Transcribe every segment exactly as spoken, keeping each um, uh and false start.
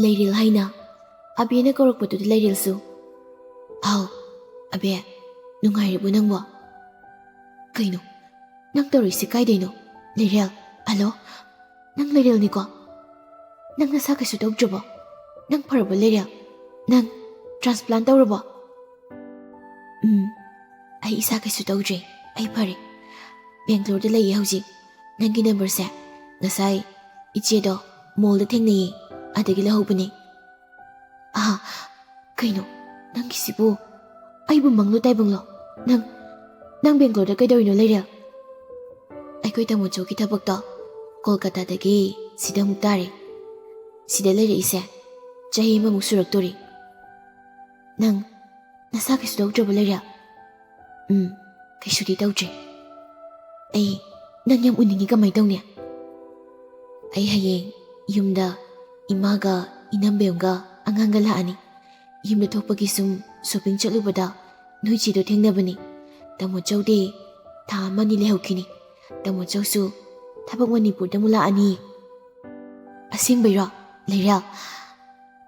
ꯂꯩꯔꯦꯜ ꯍꯥꯏꯅ ꯑꯕꯦꯅ ꯀꯧꯔꯛꯄꯗꯨꯗ ꯂꯩꯔꯦꯜꯁꯨ, "ꯍꯥꯎ, ꯑꯕꯦ, ꯅꯨꯡꯉꯥꯏꯔꯤꯕꯣ ꯅꯪꯕꯣ?" "ꯀꯩꯅꯣ? ꯅꯪ ꯇꯧꯔꯤꯁꯤ ꯀꯥꯏꯗꯩꯅꯣ? ꯂꯩꯔꯦꯜ, ꯍꯜꯂꯣ? ꯅꯪ ꯂꯩꯔꯦꯜꯅꯤꯀꯣ? ꯅꯪ ꯅꯁꯥ ꯀꯩꯁꯨ ꯇꯧꯗ꯭ꯔꯕꯣ? ꯅꯪ ꯐꯔꯕꯣ ꯂꯩꯔꯦꯜ? ꯅꯪ transplant ꯇꯧꯔꯕꯣ?" "ꯎꯝ, ꯑꯩ ꯏꯁꯥ ꯀꯩꯁꯨ ꯇꯧꯗ꯭ꯔꯦ꯫ ꯑꯩ ꯐꯔꯦ꯫ ꯕꯦꯡꯒ꯭ꯂꯣꯔꯗ ꯂꯩꯌꯦ ꯍꯧꯖꯤꯛ꯫ ꯅꯪꯒꯤ ꯅꯝꯕꯔꯁꯦ ꯉꯁꯥꯏ ꯏꯆꯦꯗꯣ ꯃꯣꯜꯗ ꯊꯦꯡꯅꯩꯌꯦ, ꯑꯗꯒꯤ ꯂꯧꯍꯧꯕꯅꯦ꯫" "ꯑꯥ, ꯀꯩꯅꯣ ꯅꯪꯒꯤꯁꯤꯕꯨ? ꯑꯩꯕꯨ ꯃꯪꯂꯣ ꯇꯥꯏꯕꯪꯂꯣ? ꯅꯪ, ꯅꯪ ꯕꯦꯡꯒ꯭ꯂꯣꯔꯗ ꯀꯩꯗꯧꯔꯤꯅꯣ ꯂꯩꯔꯦꯜ?" "ꯑꯩꯈꯣꯏ ꯇꯥꯃꯣ ꯆꯧꯒꯤ ꯊꯕꯛꯇꯣ ꯀꯣꯜꯀꯇꯥꯗꯒꯤ ꯁꯤꯗ ꯑꯃꯨꯛ ꯇꯥꯔꯦ꯫ ꯁꯤꯗ ꯂꯩꯔꯛꯏꯁꯦ ꯆꯍꯤ ꯑꯃꯃꯨꯛ ꯁꯨꯔꯛꯇꯣꯔꯦ꯫ ꯅꯪ ꯅꯁꯥ ꯀꯩꯁꯨ ꯇꯧꯗ꯭ꯔꯕꯣ ꯂꯩꯔꯦꯜ?" "ꯎꯝ, ꯀꯩꯁꯨꯗꯤ ꯇꯧꯗ꯭ꯔꯦ꯫ ꯑꯩ ꯅꯪ ꯌꯥꯝ ꯎꯅꯤꯡꯉꯤ, ꯀꯃꯥꯏ ꯇꯧꯅꯤ?" "ꯑꯩ ꯍꯌꯦꯡ ꯌꯨꯝꯗ ꯏꯃꯥꯒ ꯏꯅꯝꯕꯦꯝꯒ ꯑꯉꯥꯡꯒ ꯂꯥꯛꯑꯅꯤ꯫ ꯌꯨꯝꯗ ꯊꯣꯛꯄꯒꯤ ꯁꯨꯝ ꯁꯣꯄꯤꯡ ꯆꯠꯂꯨꯕꯗ ꯅꯣꯏ ꯆꯦꯗꯣ ꯊꯦꯡꯅꯕꯅꯤ꯫ ꯇꯥꯃꯣ ꯆꯧꯗꯤ ꯊꯥ ꯑꯃꯅꯤ ꯂꯩꯍꯧꯈꯤꯅꯤ꯫ ꯇꯥꯃꯣ ꯆꯧꯁꯨ ꯊꯕꯛ ꯃꯅꯤꯄꯨꯔꯗ ꯑꯃꯨꯛ ꯂꯥꯛꯑꯅꯤ꯫" "ꯑꯁꯦꯡꯕꯩꯔꯣ ꯂꯩꯔꯦꯜ?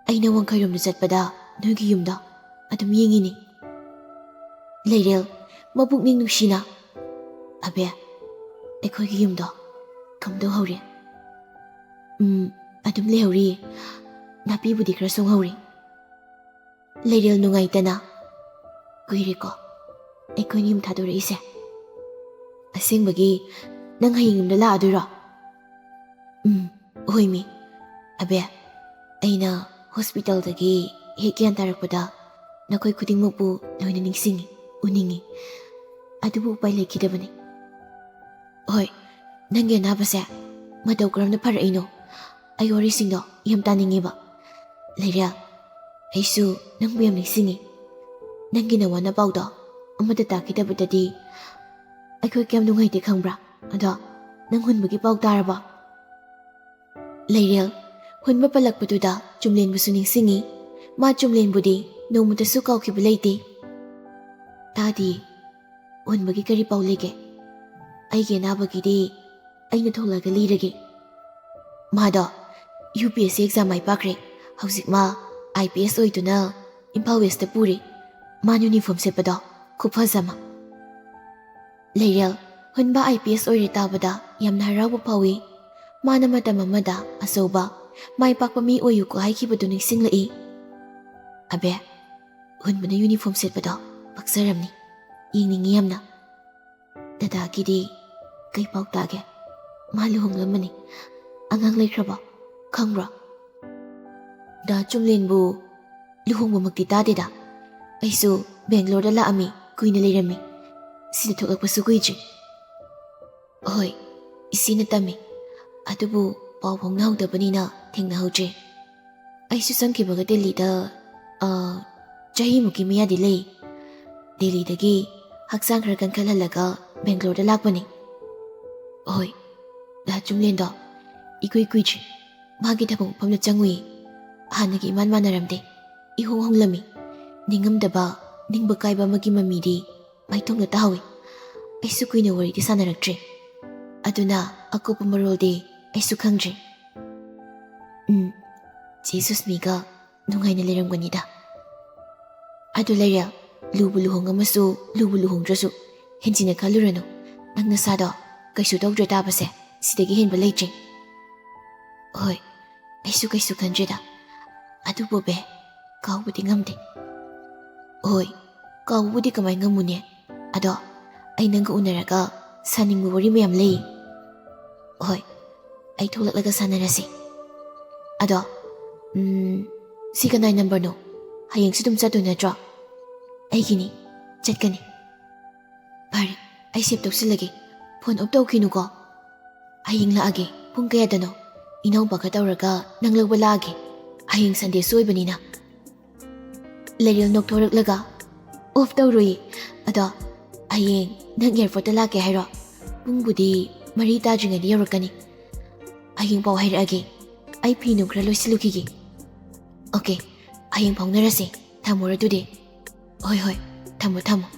ꯑꯩꯅ ꯋꯥꯡꯈꯩꯔꯣꯝꯗ ꯆꯠꯄꯗ ꯅꯣꯏꯒꯤ ꯌꯨꯝꯗꯣ ꯑꯗꯨꯝ ꯌꯦꯡꯉꯤꯅꯤ꯫" ꯂꯩꯔꯦꯜ ꯃꯄꯨꯛꯅꯤꯡ ꯅꯨꯡꯁꯤꯅ, "ꯑꯕꯦ, ꯑꯩꯈꯣꯏꯒꯤ ꯌꯨꯝꯗꯣ ꯀꯝꯗꯧꯍꯧꯔꯤ?" "ꯎꯝ, ꯑꯗꯨꯝ ꯂꯩꯍꯧꯔꯤꯌꯦ꯫ ꯅꯥꯄꯤꯕꯨꯗꯤ ꯈꯔ ꯁꯣꯡꯍꯧꯔꯤ꯫" ꯂꯩꯔꯦꯜ ꯅꯨꯡꯉꯥꯏꯇꯅ, "ꯀꯨꯏꯔꯦꯀꯣ ꯑꯩꯈꯣꯏꯅ ꯌꯨꯝ ꯊꯥꯗꯣꯔꯛꯏꯁꯦ꯫ ꯑꯁꯦꯡꯕꯒꯤ ꯅꯪ ꯍꯌꯦꯡ ꯌꯨꯝꯗ ꯂꯥꯛꯑꯗꯣꯏꯔꯣ?" "ꯎꯝ, ꯍꯣꯏꯃꯤ꯫ ꯑꯕꯦ, ꯑꯩꯅ ꯍꯣꯁꯄꯤꯇꯥꯜꯗꯒꯤ ꯍꯦꯛ ꯒ꯭ꯌꯥꯟ ꯇꯥꯔꯛꯄꯗ ꯅꯈꯣꯏ ꯈꯨꯗꯤꯡꯃꯛꯄꯨ ꯂꯣꯏꯅ ꯅꯤꯡꯁꯤꯡꯉꯤ, ꯎꯅꯤꯡꯉꯤ꯫ ꯑꯗꯨꯕꯨ ꯎꯄꯥꯏ ꯂꯩꯈꯤꯗꯕꯅꯤ꯫" "ꯍꯣꯏ, ꯅꯪꯒꯤ ꯑꯅꯥꯕꯁꯦ ꯃꯇꯧ ꯀꯔꯝꯅ ꯐꯔꯛꯏꯅꯣ? ꯑꯩ ꯋꯥꯔꯤꯁꯤꯡꯗꯣ ꯌꯥꯝ ꯇꯥꯅꯤꯡꯉꯦꯕ꯫ ꯂꯩꯔꯦꯜ, ꯑꯩꯁꯨ ꯅꯪꯕꯨ ꯌꯥꯝ ꯅꯤꯡꯁꯤꯡꯉꯤ꯫ ꯅꯪꯒꯤ ꯅꯋꯥ ꯅꯄꯥꯎꯗꯣ ꯑꯃꯠꯇ ꯇꯥꯈꯤꯗꯕꯗꯗꯤ ꯑꯩꯈꯣꯏ ꯀꯌꯥꯝ ꯅꯨꯡꯉꯥꯏꯇꯦ ꯈꯪꯕ꯭ꯔꯥ? ꯑꯗꯣ ꯅꯪ ꯍꯨꯟꯕꯒꯤ ꯄꯥꯎ ꯇꯥꯔꯕꯣ?" ꯂꯩꯔꯦꯜ ꯍꯨꯟꯕ ꯄꯜꯂꯛꯄꯗꯨꯗ ꯆꯨꯝꯂꯦꯟꯕꯨꯁꯨ ꯅꯤꯡꯁꯤꯡꯉꯤ꯫ ꯃꯥ ꯆꯨꯝꯂꯦꯟꯕꯨꯗꯤ ꯅꯣꯡꯃꯇꯁꯨ ꯀꯥꯎꯈꯤꯕ ꯂꯩꯇꯦ꯫ "ꯇꯥꯗꯤꯌꯦ꯫ ꯍꯨꯟꯕꯒꯤ ꯀꯔꯤ ꯄꯥꯎ ꯂꯩꯒꯦ? ꯑꯩꯒꯤ ꯑꯅꯥꯕꯒꯤꯗꯤ ꯑꯩꯅ ꯊꯣꯛꯂꯛꯑꯒ ꯂꯤꯔꯒꯦ꯫ ꯃꯥꯗꯣ U P S C exam ꯃꯥꯏ ꯄꯥꯛꯈ꯭ꯔꯦ꯫ ꯍꯧꯖꯤꯛ ꯃꯥ ꯑꯥꯏ ꯄꯤ ꯑꯦꯁ ꯑꯣꯏꯗꯨꯅ ꯏꯝꯐꯥꯜ ꯋꯦꯁꯇ ꯄꯨꯔꯤ꯫ ꯃꯥꯅ ꯌꯨꯅꯤꯐꯣꯔꯝ ꯁꯦꯠꯄꯗꯣ ꯈꯨꯐꯖ ꯑꯃ꯫ ꯂꯩꯔꯦꯜ, ꯍꯨꯟꯕ ꯑꯥꯏ ꯄꯤ ꯑꯦꯁ ꯑꯣꯏꯔꯦ ꯇꯥꯕꯗ ꯌꯥꯝꯅ ꯍꯔꯥꯎꯕ ꯐꯥꯎꯏ꯫ ꯃꯥꯅ ꯃꯇꯝ ꯑꯃꯗ ꯑꯆꯧꯕ, ꯃꯥꯏ ꯄꯥꯛꯄ ꯃꯤ ꯑꯣꯏꯌꯨꯀꯣ ꯍꯥꯏꯈꯤꯕꯗꯨ ꯅꯤꯡꯁꯤꯡꯂꯛꯏ꯫ ꯑꯕꯦ, ꯍꯨꯟꯕꯅ ꯌꯨꯅꯤꯐꯣꯔꯝ ꯁꯦꯠꯄꯗꯣ ꯄꯛꯆꯔꯝꯅꯤ꯫ ꯌꯦꯡꯅꯤꯡꯉꯤ ꯌꯥꯝꯅ꯫ ꯗꯗꯥꯒꯤꯗꯤ ꯀꯩ ꯄꯥꯎ ꯇꯥꯒꯦ? ꯃꯥ ꯂꯨꯍꯣꯡꯂꯝꯃꯅꯤ꯫ ꯑꯉꯥꯡ ꯂꯩꯈ꯭ꯔꯕꯣ? ꯈꯪꯕ꯭ꯔꯣ? ꯗꯥ ꯆꯨꯝꯂꯦꯟꯕꯨ ꯂꯨꯍꯣꯡꯕꯃꯛꯇꯤ ꯇꯥꯗꯦꯗ꯫ ꯑꯩꯁꯨ ꯕꯦꯡꯒ꯭ꯂꯣꯔꯗ ꯂꯥꯛꯑꯝꯃꯤ, ꯀꯨꯏꯅ ꯂꯩꯔꯝꯃꯤ꯫ ꯁꯤꯗ ꯊꯣꯛꯂꯛꯄꯁꯨ ꯀꯨꯏꯗ꯭ꯔꯤ꯫ ꯍꯣꯏ, ꯏꯆꯦꯅ ꯇꯝꯃꯤ꯫ ꯑꯗꯨꯕꯨ ꯄꯥꯎ ꯐꯥꯎꯅꯍꯧꯗꯕꯅꯤꯅ ꯊꯦꯡꯅꯍꯧꯗ꯭ꯔꯦ꯫ ꯑꯩꯁꯨ ꯆꯪꯈꯤꯕꯒ ꯗꯦꯜꯂꯤꯗ, ꯑ, ꯆꯍꯤꯃꯨꯛꯀꯤ ꯃꯌꯥꯗꯤ ꯂꯩ꯫ ꯗꯦꯜꯂꯤꯗꯒꯤ ꯍꯛꯆꯥꯡ ꯈꯔ ꯀꯟꯈꯠꯍꯜꯂꯒ ꯕꯦꯡꯒ꯭ꯂꯣꯔꯗ ꯂꯥꯛꯄꯅꯤ꯫ ꯍꯣꯏ, ꯗꯥ ꯆꯨꯝꯂꯦꯟꯗꯣ ꯏꯀꯨꯏ ꯀꯨꯏꯗ꯭ꯔꯤ꯫ ꯃꯥꯒꯤ ꯊꯕꯛ ꯃꯐꯝꯗ ꯆꯪꯉꯨꯏ꯫ ꯍꯥꯟꯅꯒꯤ ꯏꯃꯥꯟ ꯃꯥꯟꯅꯔꯝꯗꯦ꯫ ꯏꯍꯣꯡ ꯍꯣꯡꯂꯝꯃꯤ꯫ ꯅꯤꯡꯉꯝꯗꯕ, ꯅꯤꯡꯕ ꯀꯥꯏꯕ ꯑꯃꯒꯤ ꯃꯃꯤꯗꯤ ꯃꯥꯏꯊꯣꯡꯗ ꯇꯥꯍꯧꯏ꯫ ꯑꯩꯁꯨ ꯀꯨꯏꯅ ꯋꯥꯔꯤꯗꯤ ꯁꯥꯟꯅꯔꯛꯇ꯭ꯔꯦ꯫ ꯑꯗꯨꯅ ꯑꯀꯨꯞꯄ ꯃꯔꯣꯜꯗꯤ ꯑꯩꯁꯨ ꯈꯪꯗ꯭ꯔꯦ꯫ ꯎꯝ, ꯆꯦ ꯁꯨꯁꯃꯤꯒ ꯅꯨꯡꯉꯥꯏꯅ ꯂꯩꯔꯝꯒꯅꯤꯗ꯫ ꯑꯗꯨ ꯂꯩꯔꯦ, ꯂꯨꯕꯨ ꯂꯨꯍꯣꯡꯉꯝꯃꯁꯨ, ꯂꯨꯕꯨ ꯂꯨꯍꯣꯡꯗ꯭ꯔꯁꯨ, ꯍꯦꯟꯖꯤꯟꯅ ꯈꯜꯂꯨꯔꯅꯨ꯫ ꯅꯪ ꯅꯁꯥꯗꯣ ꯀꯩꯁꯨ ꯇꯧꯗ꯭ꯔ ꯇꯥꯕꯁꯦ, ꯁꯤꯗꯒꯤ ꯍꯦꯟꯕ ꯂꯩꯇ꯭ꯔꯦ꯫ ꯍꯣꯏ, ꯑꯩꯁꯨ ꯀꯩꯁꯨ ꯈꯟꯗ꯭ꯔꯦꯗ꯫ ꯑꯗꯨꯕꯨ ꯕꯦ, ꯀꯥꯎꯕꯗꯤ ꯉꯝꯗꯦ꯫ ꯍꯣꯏ, ꯀꯥꯎꯕꯕꯨꯗꯤ ꯀꯃꯥꯏ ꯉꯝꯃꯨꯅꯦ? ꯑꯗꯣ ꯑꯩ ꯅꯪꯒ ꯎꯅꯔꯒ ꯁꯥꯅꯤꯡꯕ ꯋꯥꯔꯤ ꯃꯌꯥꯝ ꯂꯩ꯫ ꯍꯣꯏ, ꯑꯩ ꯊꯣꯛꯂꯛꯂꯒ ꯁꯥꯟꯅꯔꯁꯤ꯫ ꯑꯗꯣ, ꯎꯝ, ꯁꯤ ꯀꯅꯥꯏ ꯅꯝꯕꯔꯅꯣ? ꯍꯌꯦꯡꯁꯨ ꯑꯗꯨꯝ ꯆꯠꯇꯣꯏ ꯅꯠꯇ꯭ꯔꯣ? ꯑꯩꯒꯤꯅꯤ, ꯆꯠꯀꯅꯤ꯫ ꯐꯔꯦ, ꯑꯩ ꯁꯦꯞ ꯇꯧꯁꯤꯜꯂꯒꯦ꯫ Phone of ꯇꯧꯈꯤꯅꯨꯀꯣ꯫ ꯍꯌꯦꯡ ꯂꯥꯛꯑꯒꯦ꯫ ꯄꯨꯡ ꯀꯌꯥꯗꯅꯣ? ꯏꯅꯥꯎꯄꯥꯒ ꯇꯧꯔꯒ ꯅꯪ ꯂꯧꯕ ꯂꯥꯛꯑꯒꯦ꯫ ꯍꯌꯦꯡ ꯁꯟꯗꯦꯁꯨ ꯑꯣꯏꯕꯅꯤꯅ꯫ ꯂꯩꯔꯦꯜ ꯅꯣꯛꯊꯣꯔꯛꯂꯒ, "ꯑꯣꯐ ꯇꯧꯔꯣꯏꯌꯦ꯫ ꯑꯗꯣ ꯍꯌꯦꯡ ꯅꯪ ꯑꯦꯌꯥꯔꯄꯣꯔꯠꯇ ꯂꯥꯛꯀꯦ ꯍꯥꯏꯔꯣ? ꯄꯨꯡꯕꯨꯗꯤ ꯃꯔꯤ ꯇꯥꯗ꯭ꯔꯤꯉꯩꯗ ꯌꯧꯔꯛꯀꯅꯤ꯫ ꯍꯌꯦꯡ ꯄꯥꯎ ꯍꯥꯏꯔꯛꯑꯒꯦ꯫ ꯑꯩ ꯐꯤ ꯅꯨꯡ ꯈꯔ ꯂꯣꯏꯁꯤꯜꯂꯨꯈꯤꯒꯦ꯫ ꯑꯣꯀꯦ, ꯍꯌꯦꯡ ꯐꯥꯎꯅꯔꯁꯦ꯫ ꯊꯝꯃꯨꯔꯣ ꯑꯗꯨꯗꯤ꯫ ꯍꯣꯏ, ꯍꯣꯏ, ꯊꯝꯃꯣ, ꯊꯝꯃꯣ꯫"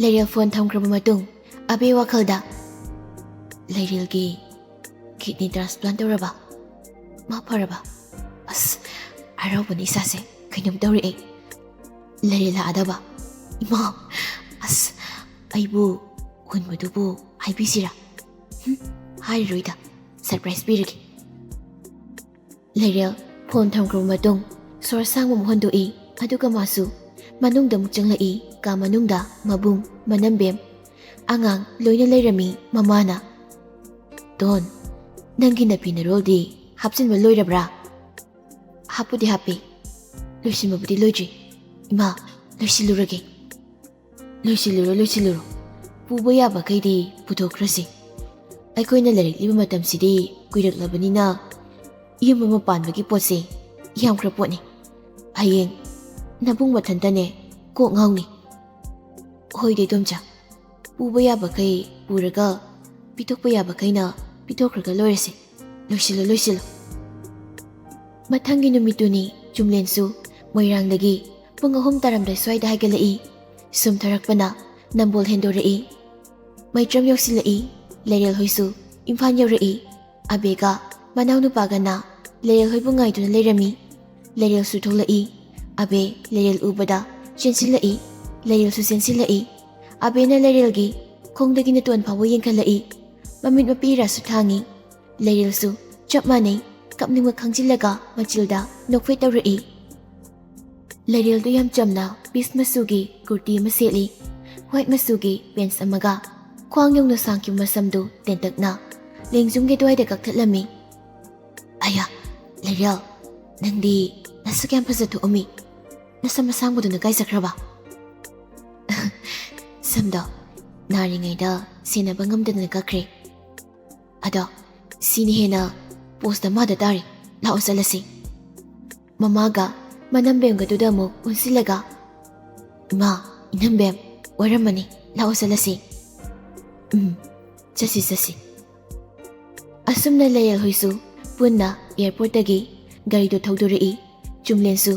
ꯂꯩꯔꯦꯜ ꯐꯣꯟ ꯊꯝꯈ꯭ꯔꯕ ꯃꯇꯨꯡ, ꯑꯕꯦ ꯋꯥꯈꯜꯗ, "ꯂꯩꯔꯦꯜꯒꯤ ꯀꯤꯗꯅꯤ ꯇ꯭ꯔꯥꯟꯁꯄ꯭ꯂꯥꯟ ꯇꯧꯔꯕ? ꯃꯥ ꯐꯔꯕ? ꯑꯁ, ꯍꯔꯥꯎꯕꯅ ꯏꯁꯥꯁꯦ ꯀꯩꯅꯣꯝ ꯇꯧꯔꯛꯑꯦ꯫ ꯂꯩꯔꯦ ꯂꯥꯛꯑꯗꯕ꯫ ꯏꯃꯥ! ꯑꯁ, ꯑꯩꯕꯨ ꯍꯨꯟꯕꯗꯨꯕꯨ ꯍꯥꯏꯕꯤꯁꯤꯔꯥ? ꯍꯨꯝ, ꯍꯥꯏꯔꯔꯣꯏꯗ, ꯁꯔꯄ꯭ꯔꯥꯏꯖ ꯄꯤꯔꯒꯦ꯫ ꯂꯩꯔꯦꯜ ꯐꯣꯟ ꯊꯝꯈ꯭ꯔꯕ ꯃꯇꯨꯡ ꯁꯣꯔ ꯁꯥꯡꯕ ꯑꯃ ꯍꯣꯟꯗꯣꯛꯏ, ꯑꯗꯨꯒ ꯃꯥꯁꯨ ꯃꯅꯨꯡꯗ ꯑꯃꯨꯛ ꯆꯪꯂꯛꯏ꯫ ꯀꯥ ꯃꯅꯨꯡꯗ ꯃꯕꯨꯡ, ꯃꯅꯝꯕꯦꯝ, ꯑꯉꯥꯡ ꯂꯣꯏꯅ ꯂꯩꯔꯝꯃꯤ꯫ ꯃꯃꯥꯅ, "ꯇꯣꯟ, ꯅꯪꯒꯤ ꯅꯐꯤ ꯅꯔꯣꯜꯗꯤ ꯍꯥꯞꯆꯤꯟꯕ ꯂꯣꯏꯔꯕ꯭ꯔꯥ?" "ꯍꯥꯞꯄꯨꯗꯤ ꯍꯥꯞꯄꯤ, ꯂꯣꯏꯁꯤꯟꯕꯕꯨꯗꯤ ꯂꯣꯏꯗ꯭ꯔꯤ꯫ ꯏꯃꯥ, ꯂꯣꯏꯁꯤꯜꯂꯨꯔꯒꯦ꯫" "ꯂꯣꯏꯁꯤꯜꯂꯨꯔꯣ, ꯂꯣꯏꯁꯤꯜꯂꯨꯔꯣ꯫ ꯄꯨꯕ ꯌꯥꯕꯈꯩꯗꯤ ꯄꯨꯊꯣꯛꯈ꯭ꯔꯁꯤ꯫ ꯑꯩꯈꯣꯏꯅ ꯂꯩꯔꯛꯂꯤꯕ ꯃꯇꯝꯁꯤꯗꯤ ꯀꯨꯏꯔꯛꯂꯕꯅꯤꯅ ꯌꯨꯝ ꯑꯃ ꯄꯥꯟꯕꯒꯤ ꯄꯣꯠꯁꯦ ꯌꯥꯝꯈ꯭ꯔ ꯄꯣꯠꯅꯤ꯫ ꯍꯌꯦꯡ ꯅꯕꯨꯡ ꯃꯊꯟꯇꯅꯦ ꯀꯣꯛ ꯉꯥꯎꯅꯤ꯫" "ꯍꯣꯏꯗ ꯏꯗꯣꯝꯆꯥ, ꯄꯨꯕ ꯌꯥꯕꯈꯩ ꯄꯨꯔꯒ ꯄꯤꯊꯣꯛꯄ ꯌꯥꯕꯈꯩꯅ ꯄꯤꯊꯣꯛꯈ꯭ꯔꯒ ꯂꯣꯏꯔꯁꯤ꯫ ꯂꯣꯏꯁꯤꯜꯂꯣ, ꯂꯣꯏꯁꯤꯜꯂꯣ꯫" ꯃꯊꯪꯒꯤ ꯅꯨꯃꯤꯠꯇꯨꯅꯤ꯫ ꯆꯨꯝꯂꯦꯟꯁꯨ ꯃꯣꯏꯔꯥꯡꯗꯒꯤ ꯄꯨꯡ ꯑꯍꯨꯝ ꯇꯥꯔꯝꯗꯥꯏ ꯁ꯭ꯋꯥꯏꯗ ꯍꯥꯏꯒꯠꯂꯛꯏ꯫ ꯁꯨꯝꯊꯔꯛꯄꯅ ꯅꯝꯕꯣꯜ ꯍꯦꯟꯗꯣꯔꯛꯏ꯫ ꯃꯩꯇ꯭ꯔꯝ ꯌꯧꯁꯤꯜꯂꯛꯏ꯫ ꯂꯩꯔꯦꯜ ꯍꯣꯏꯁꯨ ꯏꯝꯐꯥꯜ ꯌꯧꯔꯛꯏ꯫ ꯑꯕꯦꯒ ꯃꯅꯥꯎꯅꯨꯄꯥꯒꯅ ꯂꯩꯔꯦꯜ ꯍꯣꯏꯕꯨ ꯉꯥꯏꯗꯨꯅ ꯂꯩꯔꯝꯃꯤ꯫ ꯂꯩꯔꯦꯜꯁꯨ ꯊꯣꯛꯂꯛꯏ꯫ ꯑꯕꯦ ꯂꯩꯔꯦꯜ ꯎꯕꯗ ꯆꯦꯟꯁꯤꯜꯂꯛꯏ꯫ ꯂꯩꯔꯦꯜꯁꯨ ꯆꯦꯟꯁꯤꯜꯂꯛꯏ꯫ ꯑꯕꯦꯅ ꯂꯩꯔꯦꯜꯒꯤ ꯈꯣꯡꯗꯒꯤ ꯅꯇꯣꯟ ꯐꯥꯎꯕ ꯌꯦꯡꯈꯠꯂꯛꯏ꯫ ꯃꯃꯤꯠ ꯃꯄꯤ ꯏꯔꯥꯁꯨ ꯊꯥꯡꯉꯤ꯫ ꯂꯩꯔꯦꯜꯁꯨ ꯆꯞ ꯃꯥꯟꯅꯩ, ꯀꯞꯅꯤꯡꯕ ꯈꯪꯖꯤꯜꯂꯒ ꯃꯆꯤꯜꯗ ꯅꯣꯛꯐꯦꯠ ꯇꯧꯔꯛꯏ꯫ ꯂꯩꯔꯦꯜꯗꯨ ꯌꯥꯝ ꯆꯝꯅ ꯄꯤꯁ ꯃꯆꯨꯒꯤ ꯀꯨꯔꯇꯤ ꯑꯃ ꯁꯦꯠꯂꯤ, ꯋꯥꯏꯠ ꯃꯆꯨꯒꯤ ꯄꯦꯟꯁ ꯑꯃꯒ꯫ ꯈ꯭ꯋꯥꯡ ꯌꯧꯅ ꯁꯥꯡꯈꯤꯕ ꯃꯁꯝꯗꯨ ꯇꯦꯟꯇꯛꯅ ꯂꯦꯡꯖꯨꯝꯒꯤ ꯑꯗꯨꯋꯥꯏꯗ ꯀꯛꯊꯠꯂꯝꯃꯤ꯫ "ꯑꯌꯥ, ꯂꯩꯔꯦꯜ, ꯅꯪꯗꯤ ꯅꯁꯛ ꯌꯥꯝ ꯐꯖꯊꯣꯛꯑꯝꯃꯤ꯫ ꯅꯁꯝ ꯑꯁꯥꯡꯕꯗꯨꯅ ꯀꯥꯏ ꯆꯠꯈ꯭ꯔꯕ?" "ꯁꯝꯗꯣ ꯅꯥꯔꯤꯉꯩꯗ ꯁꯦꯟꯅꯕ ꯉꯝꯗꯗꯅ ꯀꯛꯈ꯭ꯔꯦ꯫ ꯑꯗꯣ ꯁꯤꯅ ꯍꯦꯟꯅ ꯄꯣꯁꯇ ꯃꯥꯗ ꯇꯥꯔꯦ꯫ ꯂꯥꯛꯑꯣ ꯆꯠꯂꯁꯤ꯫" ꯃꯃꯥꯒ ꯃꯅꯝꯕꯦꯝꯒꯗꯨꯗ ꯑꯃꯨꯛ ꯑꯣꯟꯁꯤꯜꯂꯒ, "ꯏꯃꯥ, ꯏꯅꯝꯕꯦꯝ, ꯋꯥꯔꯝꯃꯅꯤ꯫ ꯂꯥꯛꯑꯣ ꯆꯠꯂꯁꯤ꯫" "ꯎꯝ, ꯆꯠꯁꯤ, ꯆꯠꯁꯤ꯫" ꯑꯁꯨꯝꯅ ꯂꯩꯔꯦꯜ ꯍꯣꯏꯁꯨ ꯄꯨꯟꯅ ꯑꯦꯌꯥꯔꯄꯣꯔꯠꯇꯒꯤ ꯒꯥꯔꯤꯗꯨ ꯊꯧꯗꯣꯔꯛꯏ꯫ ꯆꯨꯝꯂꯦꯟꯁꯨ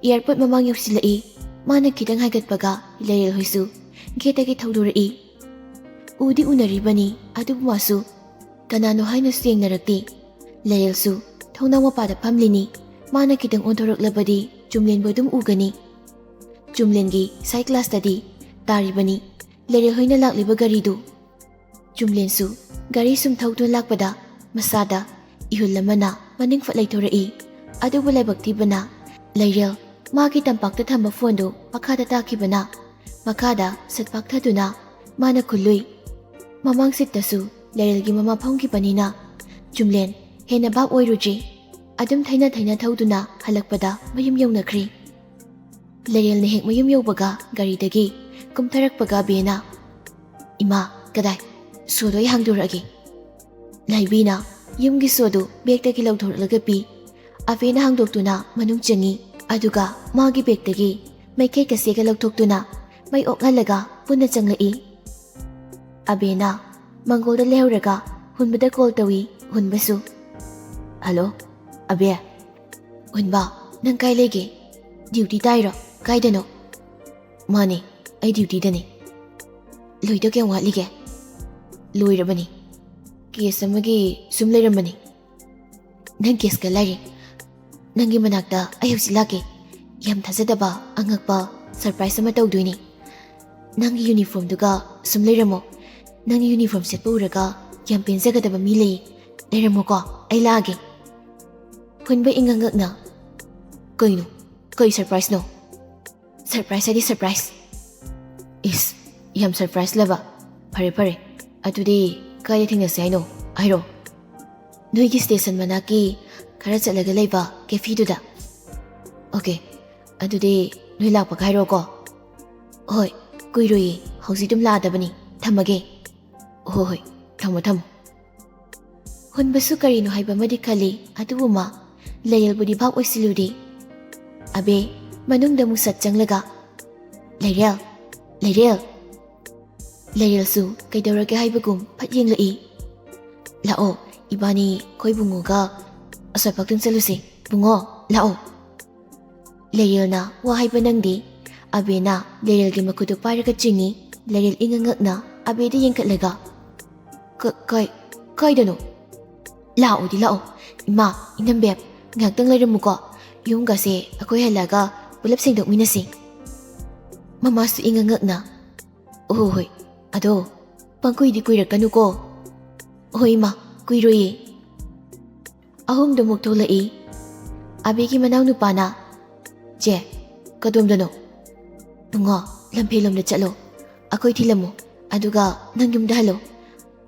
ꯑꯦꯌꯥꯔꯄꯣꯔꯠ ꯃꯃꯥꯡ ꯌꯧꯁꯤꯜꯂꯛꯏ꯫ ꯃꯥꯅ ꯈꯤꯇꯪ ꯍꯥꯏꯒꯠꯄꯒ ꯂꯩꯔꯦꯜ ꯍꯣꯏꯁꯨ ꯒꯦꯠꯇꯒꯤ ꯊꯧꯗꯣꯔꯛꯏ꯫ ꯎꯗꯤ ꯎꯅꯔꯤꯕꯅꯤ, ꯑꯗꯨꯕꯨ ꯃꯥꯁꯨ ꯀꯅꯥꯅꯣ ꯍꯥꯏꯅꯁꯨ ꯌꯦꯡꯅꯔꯛꯇꯦ꯫ ꯂꯩꯔꯦꯜꯁꯨ ꯊꯣꯡꯅꯥꯎ ꯃꯄꯥꯗ ꯐꯝꯂꯤꯅꯤ꯫ ꯃꯥꯅ ꯈꯤꯇꯪ ꯑꯣꯟꯊꯣꯔꯛꯂꯕꯗꯤ ꯆꯨꯝꯂꯦꯟꯕꯨ ꯑꯗꯨꯝ ꯎꯒꯅꯤ꯫ ꯆꯨꯝꯂꯦꯟꯒꯤ ꯁꯥꯏꯠ ꯒ꯭ꯂꯥꯁꯇꯗꯤ ꯇꯥꯔꯤꯕꯅꯤ ꯂꯩꯔꯦꯜ ꯍꯣꯏꯅ ꯂꯥꯛꯂꯤꯕ ꯒꯥꯔꯤꯗꯨ꯫ ꯆꯨꯝꯂꯦꯟꯁꯨ ꯒꯥꯔꯤ ꯁꯨꯝ ꯊꯧꯗꯨꯅ ꯂꯥꯛꯄꯗ ꯃꯁꯥꯗ ꯏꯍꯨꯜ ꯑꯃꯅ ꯃꯅꯤꯡ ꯐꯠ ꯂꯩꯊꯣꯔꯛꯏ꯫ ꯑꯗꯨꯕꯨ ꯂꯥꯏꯕꯛ ꯊꯤꯕꯅ ꯂꯩꯔꯦꯜ ꯃꯥꯒꯤ ꯇꯝꯄꯥꯛꯇ ꯊꯝꯕ ꯐꯣꯟꯗꯨ ꯃꯈꯥꯗ ꯇꯥꯈꯤꯕꯅ ꯃꯈꯥꯗ ꯁꯠ ꯄꯥꯛꯊꯗꯨꯅ ꯃꯥꯅ ꯈꯨꯜꯂꯨꯏ꯫ ꯃꯃꯥꯡ ꯁꯤꯠꯇꯁꯨ ꯂꯩꯔꯦꯜꯒꯤ ꯃꯃꯥ ꯐꯝꯈꯤꯕꯅꯤꯅ ꯆꯨꯝꯂꯦꯟ ꯍꯦꯟꯅ ꯚꯥꯞ ꯑꯣꯏꯔꯨꯗ꯭ꯔꯤ꯫ ꯑꯗꯨꯝ ꯊꯩꯅ ꯊꯩꯅ ꯊꯧꯗꯨꯅ ꯍꯜꯂꯛꯄꯗ ꯃꯌꯨꯝ ꯌꯧꯅꯈ꯭ꯔꯦ꯫ ꯂꯩꯔꯦꯜꯅ ꯍꯦꯛ ꯃꯌꯨꯝ ꯌꯧꯕꯒ ꯒꯥꯔꯤꯗꯒꯤ ꯀꯨꯝꯊꯔꯛꯄꯒ ꯑꯕꯦꯅ, "ꯏꯃꯥ, ꯀꯗꯥꯏ? ꯁꯣꯗꯣ ꯑꯩ ꯍꯥꯡꯗꯣꯔꯛꯑꯒꯦ꯫" ꯂꯥꯏꯕꯤꯅ ꯌꯨꯝꯒꯤ ꯁꯣꯗꯨ ꯕꯦꯒꯇꯒꯤ ꯂꯧꯊꯣꯔꯛꯂꯒ ꯄꯤ꯫ ꯑꯕꯦꯅ ꯍꯥꯡꯗꯣꯛꯇꯨꯅ ꯃꯅꯨꯡ ꯆꯪꯉꯤ꯫ ꯑꯗꯨꯒ ꯃꯥꯒꯤ ꯕꯦꯒꯇꯒꯤ ꯃꯩꯈꯦꯠ ꯀꯁꯦꯒ ꯂꯧꯊꯣꯛꯇꯨꯅ ꯃꯩ ꯑꯣꯛꯍꯜꯂꯒ ꯄꯨꯟꯅ ꯆꯪꯂꯛꯏ꯫ ꯑꯕꯦꯅ ꯃꯪꯒꯣꯜꯗ ꯂꯩꯍꯧꯔꯒ ꯍꯨꯟꯕꯗ ꯀꯣꯜ ꯇꯧꯏ꯫ ꯍꯨꯟꯕꯁꯨ, "ꯍꯜꯂꯣ, ꯑꯕꯦ꯫" "ꯍꯨꯟꯕ, ꯅꯪ ꯀꯥꯏ ꯂꯩꯒꯦ? ꯗ꯭ꯌꯨꯇꯤ ꯇꯥꯏꯔꯣ? ꯀꯥꯏꯗꯅꯣ?" "ꯃꯥꯅꯦ, ꯑꯩ ꯗ꯭ꯌꯨꯇꯤꯗꯅꯦ꯫" "ꯂꯣꯏꯗꯧ ꯀꯌꯥꯝ ꯋꯥꯠꯂꯤꯒꯦ?" "ꯂꯣꯏꯔꯕꯅꯤ꯫ ꯀꯦꯁ ꯑꯃꯒꯤ ꯁꯨꯝ ꯂꯩꯔꯝꯕꯅꯤ꯫" "ꯅꯪ ꯀꯦꯁꯀ ꯂꯥꯏꯔꯤ꯫ ꯅꯪꯒꯤ ꯃꯅꯥꯛꯇ ꯑꯩ ꯍꯧꯖꯤꯛ ꯂꯥꯛꯀꯦ꯫ ꯌꯥꯝ ꯊꯥꯖꯗꯕ, ꯑꯉꯛꯄ ꯁꯔꯄ꯭ꯔꯥꯏꯖ ꯑꯃ ꯇꯧꯗꯣꯏꯅꯤ꯫ ꯅꯪꯒꯤ ꯌꯨꯅꯤꯐꯣꯔꯝꯗꯨꯒ ꯁꯨꯝ ꯂꯩꯔꯝꯃꯣ꯫ ꯅꯪꯒꯤ ꯌꯨꯅꯤꯐꯣꯔꯝ ꯁꯦꯠꯄ ꯎꯔꯒ ꯌꯥꯝ ꯄꯦꯟꯖꯒꯗꯕ ꯃꯤ ꯂꯩ꯫ ꯂꯩꯔꯝꯃꯣꯀꯣ, ꯑꯩ ꯂꯥꯛꯑꯒꯦ꯫" ꯍꯨꯟꯕ ꯏꯉꯛ ꯉꯛꯅ, "ꯀꯩꯅꯣ? ꯀꯩ ꯁꯔꯄ꯭ꯔꯥꯏꯖꯅꯣ?" "ꯁꯔꯄ꯭ꯔꯥꯏꯖ ꯍꯥꯏꯗꯤ ꯁꯔꯄ꯭ꯔꯥꯏꯖ꯫" "ꯏꯁ, ꯌꯥꯝ ꯁꯔꯄ꯭ꯔꯥꯏꯖ ꯂꯕ? ꯐꯔꯦ, ꯐꯔꯦ꯫ ꯑꯗꯨꯗꯤ ꯀꯥꯏꯗ ꯊꯦꯡꯅꯁꯦ ꯍꯥꯏꯅꯣ? ꯍꯥꯏꯔꯣ꯫" "ꯅꯣꯏꯒꯤ ꯁ꯭ꯇꯦꯁꯟ ꯃꯅꯥꯛꯀꯤ ꯈꯔ ꯆꯠꯂꯒ ꯂꯩꯕ ꯀꯦꯐꯤꯗꯨꯗ꯫" "ꯑꯣꯀꯦ, ꯑꯗꯨꯗꯤ ꯅꯣꯏ ꯂꯥꯛꯄꯒ ꯍꯥꯏꯔꯛꯑꯣꯀꯣ꯫" "ꯍꯣꯏ, ꯀꯨꯏꯔꯣꯏꯌꯦ, ꯍꯧꯖꯤꯛ ꯑꯗꯨꯝ ꯂꯥꯛꯑꯗꯕꯅꯤ꯫ ꯊꯝꯃꯒꯦ꯫" "ꯍꯣꯏ, ꯍꯣꯏ, ꯊꯝꯃꯣ, ꯊꯝꯃꯣ꯫" ꯍꯨꯟꯕꯁꯨ ꯀꯔꯤꯅꯣ ꯍꯥꯏꯕ ꯑꯃꯗꯤ ꯈꯜꯂꯤ, ꯑꯗꯨꯕꯨ ꯃꯥ ꯂꯩꯔꯦꯜꯕꯨꯗꯤ ꯚꯥꯞ ꯑꯣꯏꯁꯤꯜꯂꯨꯗꯦ꯫ ꯑꯕꯦ ꯃꯅꯨꯡꯗ ꯑꯃꯨꯛ ꯁꯠ ꯆꯪꯂꯒ, "ꯂꯩꯔꯦꯜ, ꯂꯩꯔꯦꯜ!" ꯂꯩꯔꯦꯜꯁꯨ ꯀꯩꯗꯧꯔꯒꯦ ꯍꯥꯏꯕꯒꯨꯝ ꯐꯠ ꯌꯦꯡꯂꯛꯏ꯫ "ꯂꯥꯛꯑꯣ, ꯏꯕꯥꯅꯤ ꯑꯩꯈꯣꯏ ꯕꯨꯡꯉꯣꯒ ꯑꯁ꯭ꯋꯥꯏꯐꯥꯎꯇꯪ ꯆꯠꯂꯨꯁꯦ꯫ ꯕꯨꯡꯉꯣ, ꯂꯥꯛꯑꯣ꯫" ꯂꯩꯔꯦꯜꯅ ꯋꯥ ꯍꯥꯏꯕ ꯅꯪꯗꯦ꯫ ꯑꯕꯦꯅ ꯂꯩꯔꯦꯜꯒꯤ ꯃꯈꯨꯠꯇꯨ ꯄꯥꯏꯔꯒ ꯆꯤꯡꯏ꯫ ꯂꯩꯔꯦꯜ ꯏꯉꯛ ꯉꯛꯅ ꯑꯕꯦꯗ ꯌꯦꯡꯈꯠꯂꯒ, "ꯀ-, ꯀꯥꯏ-, ꯀꯥꯏꯗꯅꯣ?" "ꯂꯥꯛꯑꯣꯗꯤ ꯂꯥꯛꯑꯣ, ꯏꯃꯥ, ꯏꯅꯝꯕꯦꯝ, ꯉꯥꯏꯍꯥꯛꯇꯪ ꯂꯩꯔꯝꯃꯨꯀꯣ꯫ ꯌꯨꯝꯒꯁꯦ ꯑꯩꯈꯣꯏ ꯍꯜꯂꯛꯑꯒ ꯄꯨꯂꯞ ꯁꯦꯡꯗꯣꯛꯃꯤꯟꯅꯁꯤ꯫ ꯃꯃꯥꯁꯨ ꯏꯉꯛ ꯉꯛꯅ, "ꯑꯣ ꯍꯣꯏ, ꯑꯗꯣ ꯄꯪꯀꯨꯏꯗꯤ ꯀꯨꯏꯔꯛꯀꯅꯨꯀꯣ"꯫ "ꯍꯣꯏ ꯏꯃꯥ, ꯀꯨꯏꯔꯣꯏꯌꯦ"꯫ ꯑꯍꯨꯝꯗꯨꯃꯨꯛ ꯊꯣꯛꯂꯛꯏ꯫ ꯑꯕꯦꯒꯤ ꯃꯅꯥꯎꯅꯨꯄꯥꯅ, "ꯆꯦ, ꯀꯗꯣꯝꯗꯅꯣ?" "ꯕꯨꯡꯉꯣ, ꯂꯝꯐꯦꯜꯂꯣꯝꯗ ꯆꯠꯂꯣ, ꯑꯩꯈꯣꯏ ꯊꯤꯜꯂꯝꯃꯨ, ꯑꯗꯨꯒ ꯅꯪ ꯌꯨꯝꯗ ꯍꯜꯂꯣ꯫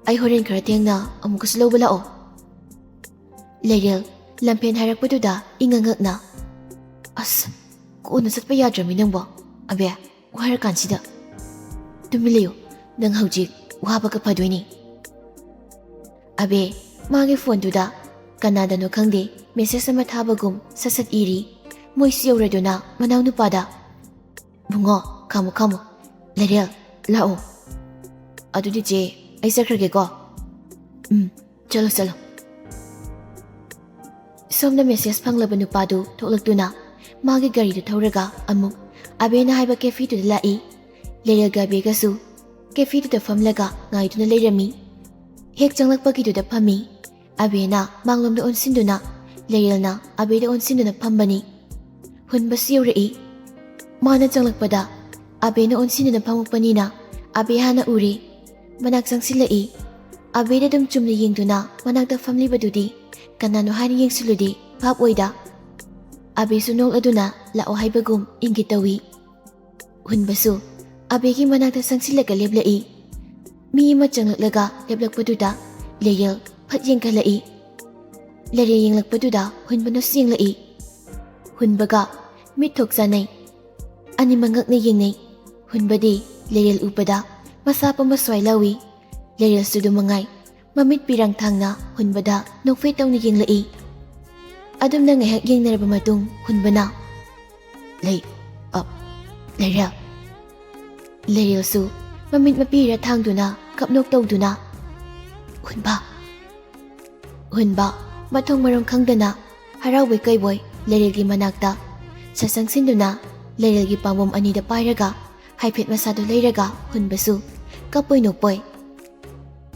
ꯑꯩ ꯍꯣꯔꯦꯟ ꯈꯔ ꯊꯦꯡꯅ ꯑꯃꯨꯛꯀꯁꯨ ꯂꯧꯕ ꯂꯥꯛꯑꯣ"꯫ ꯂꯩꯔꯦꯜ, ꯂꯝꯐꯦꯜ ꯍꯥꯏꯔꯛꯄꯗꯨꯗ ꯏꯉꯛ ꯉꯛꯅ, "ꯑꯁ, ꯀꯣꯟꯅ ꯆꯠꯄ ꯌꯥꯗ꯭ꯔꯃꯤ ꯅꯪꯕꯣ꯫ ꯑꯕꯦ, ꯋꯥꯔꯀꯥꯟꯁꯤꯗ"꯫ "ꯇꯨꯃꯤꯟ ꯂꯩꯌꯨ, ꯅꯪ ꯍꯧꯖꯤꯛ ꯋꯥꯕꯒ ꯐꯗꯣꯏꯅꯤ"꯫ ꯑꯕꯦ, ꯃꯥꯒꯤ ꯐꯣꯟꯗꯨꯗ ꯀꯅꯥꯗꯅꯣ ꯈꯪꯗꯦ, ꯃꯦꯁꯦꯖ ꯑꯃ ꯊꯥꯕꯒꯨꯝ ꯁꯠ ꯁꯠ ꯏꯔꯤ꯫ ꯃꯣꯏꯁꯨ ꯌꯧꯔꯗꯨꯅ ꯃꯅꯥꯎꯅꯨꯄꯥꯗ, "ꯕꯨꯡꯉꯣ, ꯈꯥꯝꯃꯨ, ꯈꯥꯝꯃꯨ꯫ ꯂꯩꯔꯦꯜ, ꯂꯥꯛꯑꯣ꯫ ꯑꯗꯨꯗꯤ ꯆꯦ, ꯑꯩ ꯆꯠꯈ꯭ꯔꯒꯦꯀꯣ"꯫ "ꯎꯝ, ꯆꯠꯂꯣ, ꯆꯠꯂꯣ"꯫ ꯁꯣꯝꯗ ꯃꯦꯁꯦꯖ ꯐꯪꯂꯕ ꯅꯨꯄꯥꯗꯨ ꯊꯣꯛꯂꯛꯇꯨꯅ ꯃꯥꯒꯤ ꯒꯥꯔꯤꯗꯨ ꯊꯧꯔꯒ ꯑꯃꯨꯛ ꯑꯕꯦꯅ ꯍꯥꯏꯕ ꯀꯦꯐꯦꯗꯨꯗ ꯂꯥꯛꯏ꯫ ꯂꯩꯔꯦꯜꯒ ꯑꯕꯦꯒꯁꯨ ꯀꯦꯐꯦꯗꯨꯗ ꯐꯝꯂꯒ ꯉꯥꯏꯗꯨꯅ ꯂꯩꯔꯝꯃꯤ꯫ ꯍꯦꯛ ꯆꯪꯂꯛꯄꯒꯤꯗꯨꯗ ꯐꯝꯃꯤ꯫ ꯑꯕꯦꯅ ꯃꯥꯡꯂꯣꯝꯗ ꯑꯣꯟꯁꯤꯟꯗꯨꯅ, ꯂꯩꯔꯦꯜꯅ ꯑꯕꯦꯗ ꯑꯣꯟꯁꯤꯟꯗꯨꯅ ꯐꯝꯕꯅꯤ꯫ ꯍꯨꯟꯕꯁꯨ ꯌꯧꯔꯛꯏ꯫ ꯃꯥꯅ ꯆꯪꯂꯛꯄꯗ ꯑꯕꯦꯅ ꯑꯣꯟꯁꯤꯟꯗꯨꯅ ꯐꯝꯃꯛꯄꯅꯤꯅ ꯑꯕꯦ ꯍꯥꯟꯅ ꯎꯔꯦ꯫ ꯃꯅꯥꯛ ꯆꯪꯁꯤꯜꯂꯛꯏ꯫ ꯑꯕꯦꯗ ꯑꯗꯨꯝ ꯆꯨꯝꯅ ꯌꯦꯡꯗꯨꯅ ꯃꯅꯥꯛꯇ ꯐꯝꯂꯤꯕꯗꯨꯗꯤ ꯀꯅꯥꯅꯣ ꯍꯥꯏꯅ ꯌꯦꯡꯁꯤꯜꯂꯨꯗꯤ ꯚꯥꯞ ꯑꯣꯏꯗ꯫ ꯑꯕꯦꯁꯨ ꯅꯣꯛꯂꯗꯨꯅ ꯂꯥꯛꯑꯣ ꯍꯥꯏꯕꯒꯨꯝ ꯏꯪꯒꯤꯠ ꯇꯧꯏ꯫ ꯍꯨꯟꯕꯁꯨ ꯑꯕꯦꯒꯤ ꯃꯅꯥꯛꯇ ꯆꯪꯁꯤꯜꯂꯒ ꯂꯦꯞꯂꯛꯏ꯫ ꯃꯤ ꯑꯃ ꯆꯪꯂꯛꯂꯒ ꯂꯦꯞꯂꯛꯄꯗꯨꯗ ꯂꯩꯔꯦꯜ ꯐꯠ ꯌꯦꯡꯈꯠꯂꯛꯏ꯫ ꯂꯩꯔꯦꯜ ꯌꯦꯡꯂꯛꯄꯗꯨꯗ ꯍꯨꯟꯕꯅꯁꯨ ꯌꯦꯡꯂꯛꯏ꯫ ꯍꯨꯟꯕꯒ ꯃꯤꯠ ꯊꯣꯛ ꯆꯥꯅꯩ꯫ ꯑꯅꯤꯃꯛ ꯉꯛꯅ ꯌꯦꯡꯅꯩ꯫ ꯍꯨꯟꯕꯗꯤ ꯂꯩꯔꯦꯜ ꯎꯕꯗ ꯃꯁꯥ ꯄꯨꯝꯕ ꯁ꯭ꯋꯥꯏ ꯂꯥꯎꯏ꯫ ꯂꯩꯔꯦꯜꯁꯨ ꯑꯗꯨ ꯃꯉꯥꯏ꯫ ꯃꯃꯤꯠ ꯄꯤꯔꯥꯡ ꯊꯥꯡꯅ ꯍꯨꯟꯕꯗ ꯅꯣꯛꯐꯦꯠ ꯇꯧꯅ ꯌꯦꯡꯂꯛꯏ꯫ ꯑꯗꯨꯝꯅ ꯉꯥꯏꯍꯥꯛ ꯌꯦꯡꯅꯔꯕ ꯃꯇꯨꯡ ꯍꯨꯟꯕꯅ, "ꯂꯩ, ꯑ, ꯂꯩꯔꯦꯜ"꯫ ꯂꯩꯔꯦꯜꯁꯨ ꯃꯃꯤꯠ ꯃꯄꯤꯔ ꯊꯥꯡꯗꯨꯅ ꯀꯞꯅꯣꯛ ꯇꯧꯗꯨꯅ, "ꯍꯨꯟꯕ"꯫ ꯍꯨꯟꯕ ꯃꯊꯣꯡ ꯃꯔꯝ ꯈꯪꯗꯅ ꯍꯔꯥꯎꯕꯣꯏ ꯀꯩꯕꯣꯏ ꯂꯩꯔꯦꯜꯒꯤ ꯃꯅꯥꯛꯇ ꯁꯠ ꯆꯪꯁꯤꯟꯗꯨꯅ ꯂꯩꯔꯦꯜꯒꯤ ꯄꯥꯝꯕꯣꯝ ꯑꯅꯤꯗ ꯄꯥꯏꯔꯒ ꯍꯥꯏꯐꯦꯠ ꯃꯁꯥꯗꯨ ꯂꯩꯔꯒ ꯍꯨꯟꯕꯁꯨ ꯀꯞꯄꯣꯏ ꯅꯣꯛꯄꯣꯏ꯫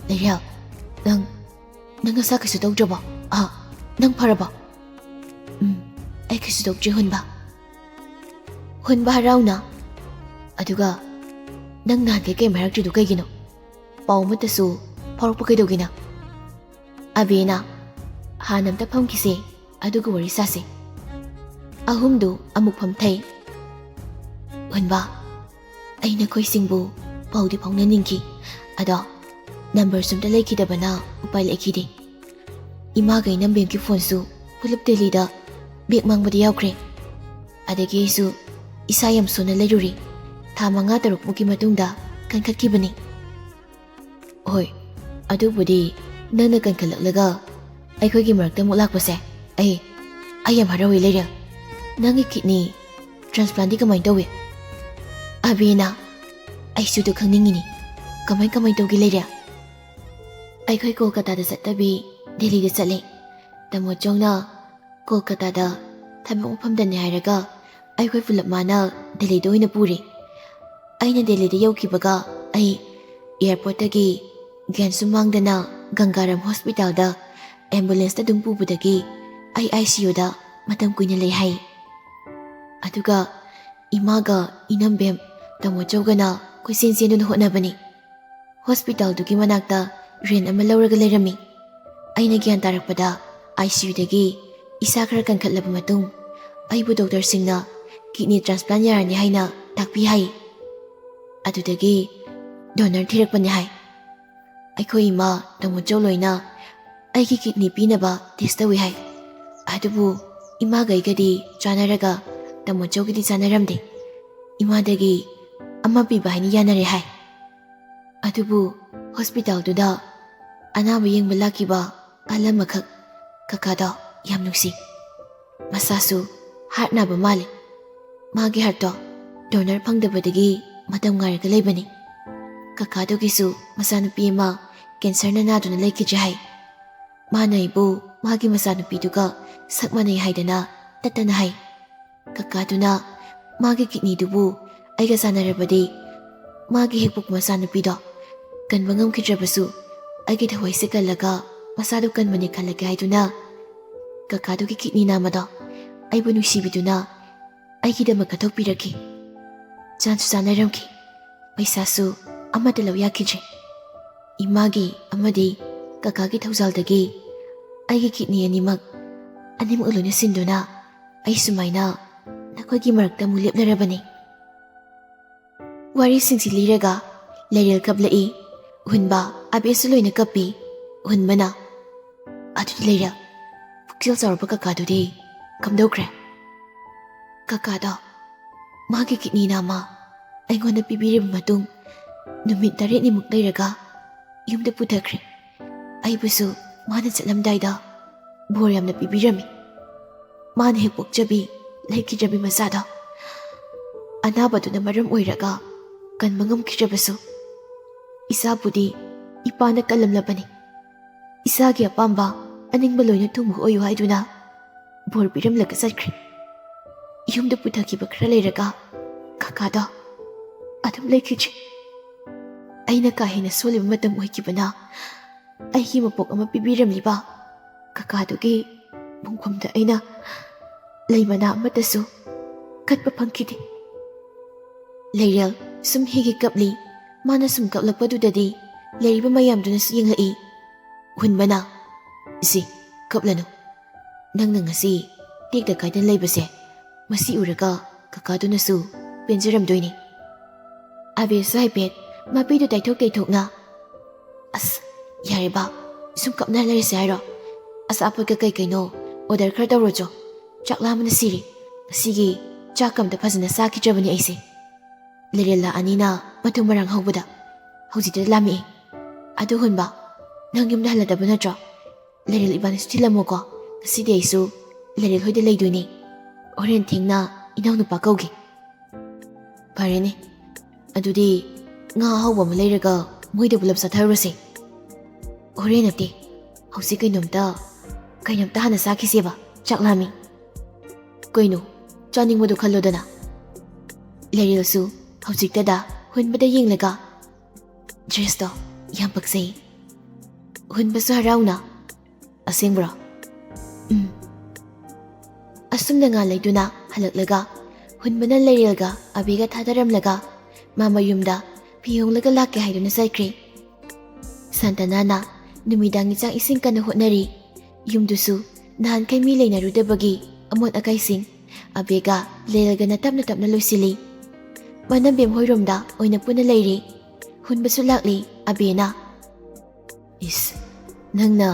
"ꯂꯩꯔꯦꯜ, ꯅꯪ, ꯅꯪ ꯅꯁꯥ ꯀꯩꯁꯨ ꯇꯧꯗ꯭ꯔꯕꯣ? ꯑꯥ, ꯅꯪ ꯐꯔꯕꯣ?" ꯑꯩ ꯀꯩꯁꯨ ꯇꯧꯗ꯭ꯔꯤ, ꯍꯨꯟꯕ꯫ ꯍꯨꯟꯕ ꯍꯔꯥꯎꯅ꯫ ꯑꯗꯨꯒ ꯅꯪ ꯅꯍꯥꯟꯈꯩ ꯀꯩꯝ ꯍꯥꯏꯔꯛꯇ꯭ꯔꯤꯗꯨ ꯀꯩꯒꯤꯅꯣ? ꯄꯥꯎ ꯑꯃꯠꯇꯁꯨ ꯐꯥꯎꯔꯛꯄ ꯀꯩꯗꯧꯒꯦ ꯅꯪ? ꯑꯕꯦꯅ, ꯍꯥꯟꯅ ꯑꯝꯇ ꯐꯝꯈꯤꯁꯦ, ꯑꯗꯨꯒ ꯋꯥꯔꯤ ꯁꯥꯁꯦ꯫ ꯑꯍꯨꯝꯗꯨ ꯑꯃꯨꯛ ꯐꯝꯊꯩ꯫ ꯍꯨꯟꯕ, ꯑꯩ ꯅꯈꯣꯏꯁꯤꯡꯕꯨ ꯄꯥꯎꯗꯤ ꯐꯥꯎꯅꯅꯤꯡꯈꯤ, ꯑꯗꯣ ꯅꯝꯕꯔꯁꯨ ꯑꯝꯇ ꯂꯩꯈꯤꯗꯕꯅ ꯎꯄꯥꯏ ꯂꯩꯈꯤꯗꯦ꯫ ꯏꯃꯥꯒ ꯏꯅꯝꯕꯦꯝꯒꯤ ꯐꯣꯟꯁꯨ ꯄꯨꯂꯞ ꯗꯦꯜꯂꯤꯗ ꯕꯦꯛ ꯃꯥꯡꯕꯗ ꯌꯥꯎꯈ꯭ꯔꯦ꯫ ꯑꯗꯒꯤ ꯑꯩꯁꯨ ꯏꯁꯥ ꯌꯥꯝ ꯁꯣꯟꯅ ꯂꯩꯔꯨꯔꯦ꯫ ꯊꯥ ꯃꯉꯥ ꯇꯔꯨꯛꯃꯨꯛꯀꯤ ꯃꯇꯨꯡꯗ ꯀꯟꯈꯠꯈꯤꯕꯅꯤ꯫ ꯍꯣꯏ, ꯑꯗꯨꯕꯨꯗꯤ ꯅꯪꯅ ꯀꯟꯈꯠꯂꯛꯂꯒ ꯑꯩꯈꯣꯏꯒꯤ ꯃꯔꯛꯇ ꯑꯃꯨꯛ ꯂꯥꯛꯄꯁꯦ ꯑꯩ, ꯑꯩ ꯌꯥꯝ ꯍꯔꯥꯎꯏ ꯂꯩꯔꯦ꯫ ꯅꯪꯒꯤ ꯀꯤꯠꯅꯤ ꯇ꯭ꯔꯥꯟꯁꯄ꯭ꯂꯥꯟꯗꯤ ꯀꯃꯥꯏꯅ ꯇꯧꯏ? ꯑꯕꯦꯅ, ꯑꯩꯁꯨ ꯑꯗꯨ ꯈꯪꯅꯤꯡꯉꯤꯅꯤ꯫ ꯀꯃꯥꯏ ꯀꯃꯥꯏ ꯇꯧꯒꯦ ꯂꯩꯔꯦ? ꯑꯩꯈꯣꯏ ꯀꯣꯜꯀꯇꯥꯗ ꯆꯠꯇꯕꯤ ꯗꯦꯜꯂꯤꯗ ꯆꯠꯂꯦ꯫ ꯇꯥꯃꯣ ꯆꯧꯅ ꯀꯣꯜꯀꯇꯥꯗ ꯊꯕꯛ ꯃꯐꯝꯗꯅꯦ ꯍꯥꯏꯔꯒ ꯑꯩꯈꯣꯏ ꯄꯨꯂꯞ ꯃꯥꯅ ꯗꯦꯜꯂꯤꯗ ꯑꯣꯏꯅ ꯄꯨꯔꯦ꯫ ꯑꯩꯅ ꯗꯦꯜꯂꯤꯗ ꯌꯧꯈꯤꯕꯒ ꯑꯩ ꯑꯦꯌꯥꯔꯄꯣꯔꯠꯇꯒꯤ ꯒ꯭ꯌꯥꯟꯁꯨ ꯃꯥꯡꯗꯅ ꯒꯪꯒꯥꯔꯥꯝ ꯍꯣꯁꯄꯤꯇꯥꯜꯗ ꯑꯦꯝꯕꯨꯂꯦꯟꯁꯇ ꯑꯗꯨꯝ ꯄꯨꯕꯗꯒꯤ ꯑꯩ ꯑꯥꯏ ꯁꯤ ꯌꯨꯗ ꯃꯇꯝ ꯀꯨꯏꯅ ꯂꯩ ꯍꯥꯏ꯫ ꯑꯗꯨꯒ ꯏꯃꯥꯒ ꯏꯅꯝꯕꯦꯝ ꯇꯥꯃꯣ ꯆꯧꯒꯅ ꯀꯣꯏꯆꯦꯟ ꯆꯦꯟꯗꯨꯅ ꯍꯣꯠꯅꯕꯅꯤ꯫ ꯍꯣꯁꯄꯤꯇꯥꯜꯗꯨꯒꯤ ꯃꯅꯥꯛꯇ ꯔꯦꯟ ꯑꯃ ꯂꯧꯔꯒ ꯂꯩꯔꯝꯃꯤ꯫ ꯑꯩꯅ ꯒ꯭ꯌꯥꯟ ꯇꯥꯔꯛꯄꯗ ꯑꯥꯏ ꯁꯤ ꯌꯨꯗꯒꯤ ꯏꯁꯥ ꯈꯔ ꯀꯟꯈꯠꯂꯕ ꯃꯇꯨꯡ ꯑꯩꯕꯨ ꯗꯣꯛꯇꯔꯁꯤꯡꯅ ꯀꯤꯠꯅꯤ ꯇ꯭ꯔꯥꯟꯁꯄ꯭ꯂꯥꯟ ꯌꯥꯔꯅꯤ ꯍꯥꯏꯅ ꯇꯥꯛꯄꯤ ꯍꯥꯏ꯫ ꯑꯗꯨꯗꯒꯤ ꯗꯣꯅꯔ ꯊꯤꯔꯛꯄꯅꯤ ꯍꯥꯏ꯫ ꯑꯩꯈꯣꯏ ꯏꯃꯥ ꯇꯥꯃꯣ ꯆꯧ ꯂꯣꯏꯅ ꯑꯩꯒꯤ ꯀꯤꯠꯅꯤ ꯄꯤꯅꯕ ꯇꯦꯁ ꯇꯧꯏ ꯍꯥꯏ꯫ ꯑꯗꯨꯕꯨ ꯏꯃꯥꯒ ꯑꯩꯒꯗꯤ ꯆꯥꯟꯅꯔꯒ ꯇꯥꯃꯣ ꯆꯧꯒꯤꯗꯤ ꯆꯥꯟꯅꯔꯝꯗꯦ꯫ ꯏꯃꯥꯗꯒꯤ ꯑꯃ ꯄꯤꯕ ꯍꯥꯏꯅ ꯌꯥꯅꯔꯦ ꯍꯥꯏ꯫ ꯑꯗꯨꯕꯨ ꯍꯣꯁꯄꯤꯇꯥꯜꯗꯨꯗ ꯑꯅꯥꯕ ꯌꯦꯡꯕ ꯂꯥꯛꯈꯤꯕ ꯑꯍꯜ ꯑꯃꯈꯛ ꯀꯀꯥꯗꯣ ꯌꯥꯝ ꯅꯨꯡꯁꯤ꯫ ꯃꯁꯥꯁꯨ ꯍꯥꯔꯠ ꯅꯥꯕ ꯃꯥꯜꯂꯤ꯫ ꯃꯥꯒꯤ ꯍꯥꯔꯠꯇꯣ ꯗꯣꯅꯔ ꯐꯪꯗꯕꯗꯒꯤ ꯃꯇꯝ ꯉꯥꯏꯔꯒ ꯂꯩꯕꯅꯤ꯫ ꯀꯀꯥꯗꯨꯒꯤꯁꯨ ꯃꯆꯥꯅꯨꯄꯤ ꯑꯃ ꯀꯦꯟꯁꯔꯅ ꯅꯥꯗꯨꯅ ꯂꯩꯈꯤꯗ꯭ꯔꯦ ꯍꯥꯏ꯫ ꯃꯥꯅ ꯑꯩꯕꯨ ꯃꯥꯒꯤ ꯃꯆꯥꯅꯨꯄꯤꯗꯨꯒ ꯁꯛ ꯃꯥꯟꯅꯩ ꯍꯥꯏꯗꯅ ꯇꯠꯇꯅ ꯍꯥꯏ꯫ ꯀꯀꯥꯗꯨꯅ ꯃꯥꯒꯤ ꯀꯤꯠꯅꯤꯗꯨꯕꯨ ꯑꯩꯒ ꯆꯥꯟꯅꯔꯕꯗꯤ ꯃꯥꯒꯤ ꯍꯦꯛ ꯄꯣꯛꯄ ꯃꯆꯥꯅꯨꯄꯤꯗꯣ ꯀꯟꯕ ꯉꯝꯈꯤꯗ꯭ꯔꯕꯁꯨ ꯑꯩꯒꯤ ꯊꯋꯥꯏꯁꯦ ꯀꯜꯂꯒ ꯃꯆꯥꯗꯨ ꯀꯟꯕꯅꯤ ꯈꯜꯂꯒꯦ ꯍꯥꯏꯗꯨꯅ ꯀꯀꯥꯗꯨꯒꯤ ꯀꯤꯠꯅꯤ ꯅꯥꯝꯃꯗꯣ ꯑꯩꯕꯨ ꯅꯨꯡꯁꯤꯕꯤꯗꯨꯅ ꯑꯩꯒꯤꯗꯃꯛ ꯀꯠꯊꯣꯛꯄꯤꯔꯛꯈꯤ꯫ ꯆꯥꯟꯁꯨ ꯆꯥꯟꯅꯔꯝꯈꯤ꯫ ꯄꯩꯁꯥꯁꯨ ꯑꯃꯠꯇ ꯂꯧ ꯌꯥꯈꯤꯗ꯭ꯔꯦ꯫ ꯏꯃꯥꯒꯤ ꯑꯃꯗꯤ ꯀꯀꯥꯒꯤ ꯊꯧꯖꯥꯜꯗꯒꯤ ꯑꯩꯒꯤ ꯀꯤꯠꯅꯤ ꯑꯅꯤꯃꯛ, ꯑꯅꯤꯃꯛ ꯂꯣꯏꯅ ꯁꯤꯟꯗꯨꯅ ꯑꯩ ꯁꯨꯃꯥꯏꯅ ꯅꯈꯣꯏꯒꯤ ꯃꯔꯛꯇ ꯑꯃꯨꯛ ꯂꯦꯞꯂꯔꯕꯅꯤ꯫ ꯋꯥꯔꯤꯁꯤꯡꯁꯤ ꯂꯤꯔꯒ ꯂꯩꯔꯦꯜ ꯀꯞꯂꯛꯏ꯫ ꯍꯨꯟꯕ, ꯑꯕꯦꯁꯁꯨ ꯂꯣꯏꯅ ꯀꯞꯄꯤ꯫ ꯍꯨꯟꯕꯅ, "ꯑꯗꯨꯗꯤ ꯂꯩꯔꯦꯜ, ꯄꯨꯛꯆꯦꯜ ꯆꯥꯎꯔꯕ ꯀꯀꯥꯗꯨꯗꯤ ꯀꯝꯗꯧꯈ꯭ꯔꯦ?" "ꯀꯀꯥꯗꯣ ꯃꯥꯒꯤ ꯀꯤꯠꯅꯤ ꯅꯥꯝꯃ ꯑꯩꯉꯣꯟꯗ ꯄꯤꯕꯤꯔꯕ ꯃꯇꯨꯡ ꯅꯨꯃꯤꯠ ꯇꯔꯦꯠꯅꯤꯃꯨꯛ ꯂꯩꯔꯒ ꯌꯨꯝꯗ ꯄꯨꯊꯈ꯭ꯔꯦ꯫ ꯑꯩꯕꯨꯁꯨ ꯃꯥꯅ ꯆꯠꯂꯝꯗꯥꯏꯗ ꯕꯣꯔ ꯌꯥꯝꯅ ꯄꯤꯕꯤꯔꯝꯃꯤ꯫ ꯃꯥꯅ ꯍꯦꯛ ꯄꯣꯛꯆꯕꯤ ꯂꯩꯈꯤꯗ꯭ꯔꯕꯤ ꯃꯆꯥꯗꯣ꯫ ꯑꯅꯥꯕꯗꯨꯅ ꯃꯔꯝ ꯑꯣꯏꯔꯒ ꯀꯟꯕ ꯉꯝꯈꯤꯗ꯭ꯔꯕꯁꯨ, ꯏꯆꯥꯕꯨꯗꯤ ꯏꯄꯥꯅ ꯀꯜꯂꯝꯂꯕꯅꯤ꯫ ꯏꯆꯥꯒꯤ ꯑꯄꯥꯝꯕ ꯑꯅꯤꯡꯕ ꯂꯣꯏꯅ ꯊꯨꯡꯕ ꯑꯣꯏꯌꯨ ꯍꯥꯏꯗꯨꯅ ꯕꯣꯔ ꯄꯤꯔꯝꯂꯒ ꯆꯠꯈ꯭ꯔꯦ꯫ ꯌꯨꯝꯗ ꯄꯨꯊꯈꯤꯕ ꯈꯔ ꯂꯩꯔꯒ ꯀꯀꯥꯗꯣ ꯑꯗꯨꯝ ꯂꯩꯈꯤꯗ꯭ꯔꯦ꯫ ꯑꯩꯅ ꯀꯥ ꯍꯦꯟꯅ ꯁꯣꯜꯂꯤꯕ ꯃꯇꯝ ꯑꯣꯏꯈꯤꯕꯅ ꯑꯩꯒꯤ ꯃꯄꯣꯛ ꯑꯃ ꯄꯤꯕꯤꯔꯝꯂꯤꯕ ꯀꯀꯥꯗꯨꯒꯤ ꯃꯣꯡꯐꯝꯗ ꯑꯩꯅ ꯂꯩ ꯃꯅꯥ ꯑꯃꯠꯇꯁꯨ ꯀꯠꯄ ꯐꯪꯈꯤꯗꯦ꯫" ꯂꯩꯔꯦꯜ ꯁꯨꯝ ꯍꯦꯛ ꯍꯦꯛ ꯀꯞꯂꯤ꯫ ꯃꯥꯅ ꯁꯨꯝ ꯀꯞꯂꯛꯄꯗꯨꯗꯗꯤ ꯂꯩꯔꯤꯕ ꯃꯌꯥꯝꯗꯨꯅꯁꯨ ꯌꯦꯡꯂꯛꯏ꯫ ꯍꯨꯟꯕꯅ, "ꯏꯆꯦ, ꯀꯞꯂꯅꯨ꯫ ꯅꯪꯅ ꯉꯁꯤ ꯇꯦꯛꯇ ꯀꯥꯏꯗꯅ ꯂꯩꯕꯁꯦ, ꯃꯁꯤ ꯎꯔꯒ ꯀꯀꯥꯗꯨꯅꯁꯨ ꯄꯦꯟꯖꯔꯝꯗꯣꯏꯅꯤ꯫" ꯑꯕꯦꯁꯁꯨ ꯍꯥꯏꯐꯦꯠ ꯃꯄꯤꯗꯨ ꯇꯩꯊꯣꯛ ꯇꯩꯊꯣꯛꯅ, "ꯑꯁ, ꯌꯥꯔꯦꯕ, ꯁꯨꯝ ꯀꯞꯅ ꯂꯩꯔꯁꯦ ꯍꯥꯏꯔꯣ? ꯑꯆꯥꯄꯣꯠꯀ ꯀꯩ ꯀꯩꯅꯣ ꯑꯣꯔꯗꯔ ꯈꯔ ꯇꯧꯔꯣꯆꯣ꯫ ꯆꯥꯛ ꯂꯥꯝꯕꯅ ꯁꯤꯔꯦ꯫ ꯉꯁꯤꯒꯤ ꯆꯥꯛꯀ ꯑꯝꯇ ꯐꯖꯅ ꯆꯥꯈꯤꯗ꯭ꯔꯕꯅꯤ ꯑꯩꯁꯦ꯫" ꯂꯩꯔꯦꯜ ꯂꯥꯛꯑꯅꯤꯅ ꯃꯊꯨꯝ ꯃꯔꯥꯡ ꯍꯧꯕꯗ ꯍꯧꯖꯤꯛꯇ ꯂꯥꯝꯃꯛꯑꯦ꯫ "ꯑꯗꯨ ꯍꯨꯟꯕ, ꯅꯪ ꯌꯨꯝꯗ ꯍꯜꯂꯗꯕ ꯅꯠꯇ꯭ꯔꯣ? ꯂꯩꯔꯦꯜ ꯏꯕꯥꯅꯤꯁꯨ ꯊꯤꯜꯂꯝꯃꯣꯀꯣ꯫ ꯉꯁꯤꯗꯤ ꯑꯩꯁꯨ ꯂꯩꯔꯦꯜ ꯍꯣꯏꯗ ꯂꯩꯗꯣꯏꯅꯦ꯫ ꯍꯣꯔꯦꯟ ꯊꯦꯡꯅ ꯏꯅꯥꯎꯅꯨꯄꯥ ꯀꯧꯒꯦ꯫" "ꯐꯔꯦꯅꯦ, ꯑꯗꯨꯗꯤ ꯉꯥ ꯑꯍꯥꯎꯕ ꯑꯃ ꯂꯩꯔꯒ ꯃꯣꯏꯗ ꯄꯨꯂꯞ ꯆꯥꯊꯔꯨꯔꯁꯦ꯫" "ꯍꯣꯔꯦꯟ ꯅꯠꯇꯦ, ꯍꯧꯖꯤꯛ ꯀꯩꯅꯣꯝꯇ, ꯀꯩꯅꯣꯝꯇ ꯍꯥꯟꯅ ꯆꯥꯈꯤꯁꯦꯕ, ꯆꯥꯛ ꯂꯥꯝꯃꯤ꯫" "ꯀꯩꯅꯣ? ꯆꯥꯅꯤꯡꯕꯗꯣ ꯈꯜꯂꯣꯗꯅ꯫" ꯂꯩꯔꯦꯜꯁꯨ ꯍꯧꯖꯤꯛꯇꯗ ꯍꯨꯟꯕꯗ ꯌꯦꯡꯂꯒ, "ꯗ꯭ꯔꯦꯁꯇꯣ ꯌꯥꯝ ꯄꯛꯆꯩ꯫" ꯍꯨꯟꯕꯁꯨ ꯍꯔꯥꯎꯅ, "ꯑꯁꯦꯡꯕ꯭ꯔꯣ?" "ꯎꯝ꯫" ꯑꯁꯨꯝꯅ ꯉꯥ ꯂꯩꯗꯨꯅ ꯍꯜꯂꯛꯂꯒ ꯍꯨꯟꯕꯅ ꯂꯩꯔꯦꯜꯒ ꯑꯕꯦꯒ ꯊꯥꯗꯔꯝꯂꯒ ꯃꯥ ꯃꯌꯨꯝꯗ ꯐꯤ ꯍꯣꯡꯂꯒ ꯂꯥꯛꯀꯦ ꯍꯥꯏꯗꯨꯅ ꯆꯠꯈ꯭ꯔꯦ꯫ ꯁꯥꯟꯇꯅꯥꯅ ꯅꯨꯃꯤꯗꯥꯡꯒꯤ ꯆꯥꯛ ꯏꯁꯤꯡ ꯀꯟꯅ ꯍꯣꯠꯅꯔꯤ꯫ ꯌꯨꯝꯗꯨꯁꯨ ꯅꯍꯥꯟꯈꯩ ꯃꯤ ꯂꯩꯅꯔꯨꯗꯕꯒꯤ ꯑꯃꯣꯠ ꯑꯀꯥꯏꯁꯤꯡ ꯑꯕꯦꯒ ꯂꯩꯔꯦꯜꯒꯅ ꯇꯞꯅ ꯇꯞꯅ ꯂꯣꯏꯁꯤꯜꯂꯤ꯫ ꯃꯅꯝꯕꯦꯝ ꯍꯣꯏꯔꯣꯝꯗ ꯑꯣꯏꯅ ꯄꯨꯟꯅ ꯂꯩꯔꯤ꯫ ꯍꯨꯟꯕꯁꯨ ꯂꯥꯛꯂꯤ꯫ ꯑꯕꯦꯅ, "ꯏꯁ, ꯅꯪꯅ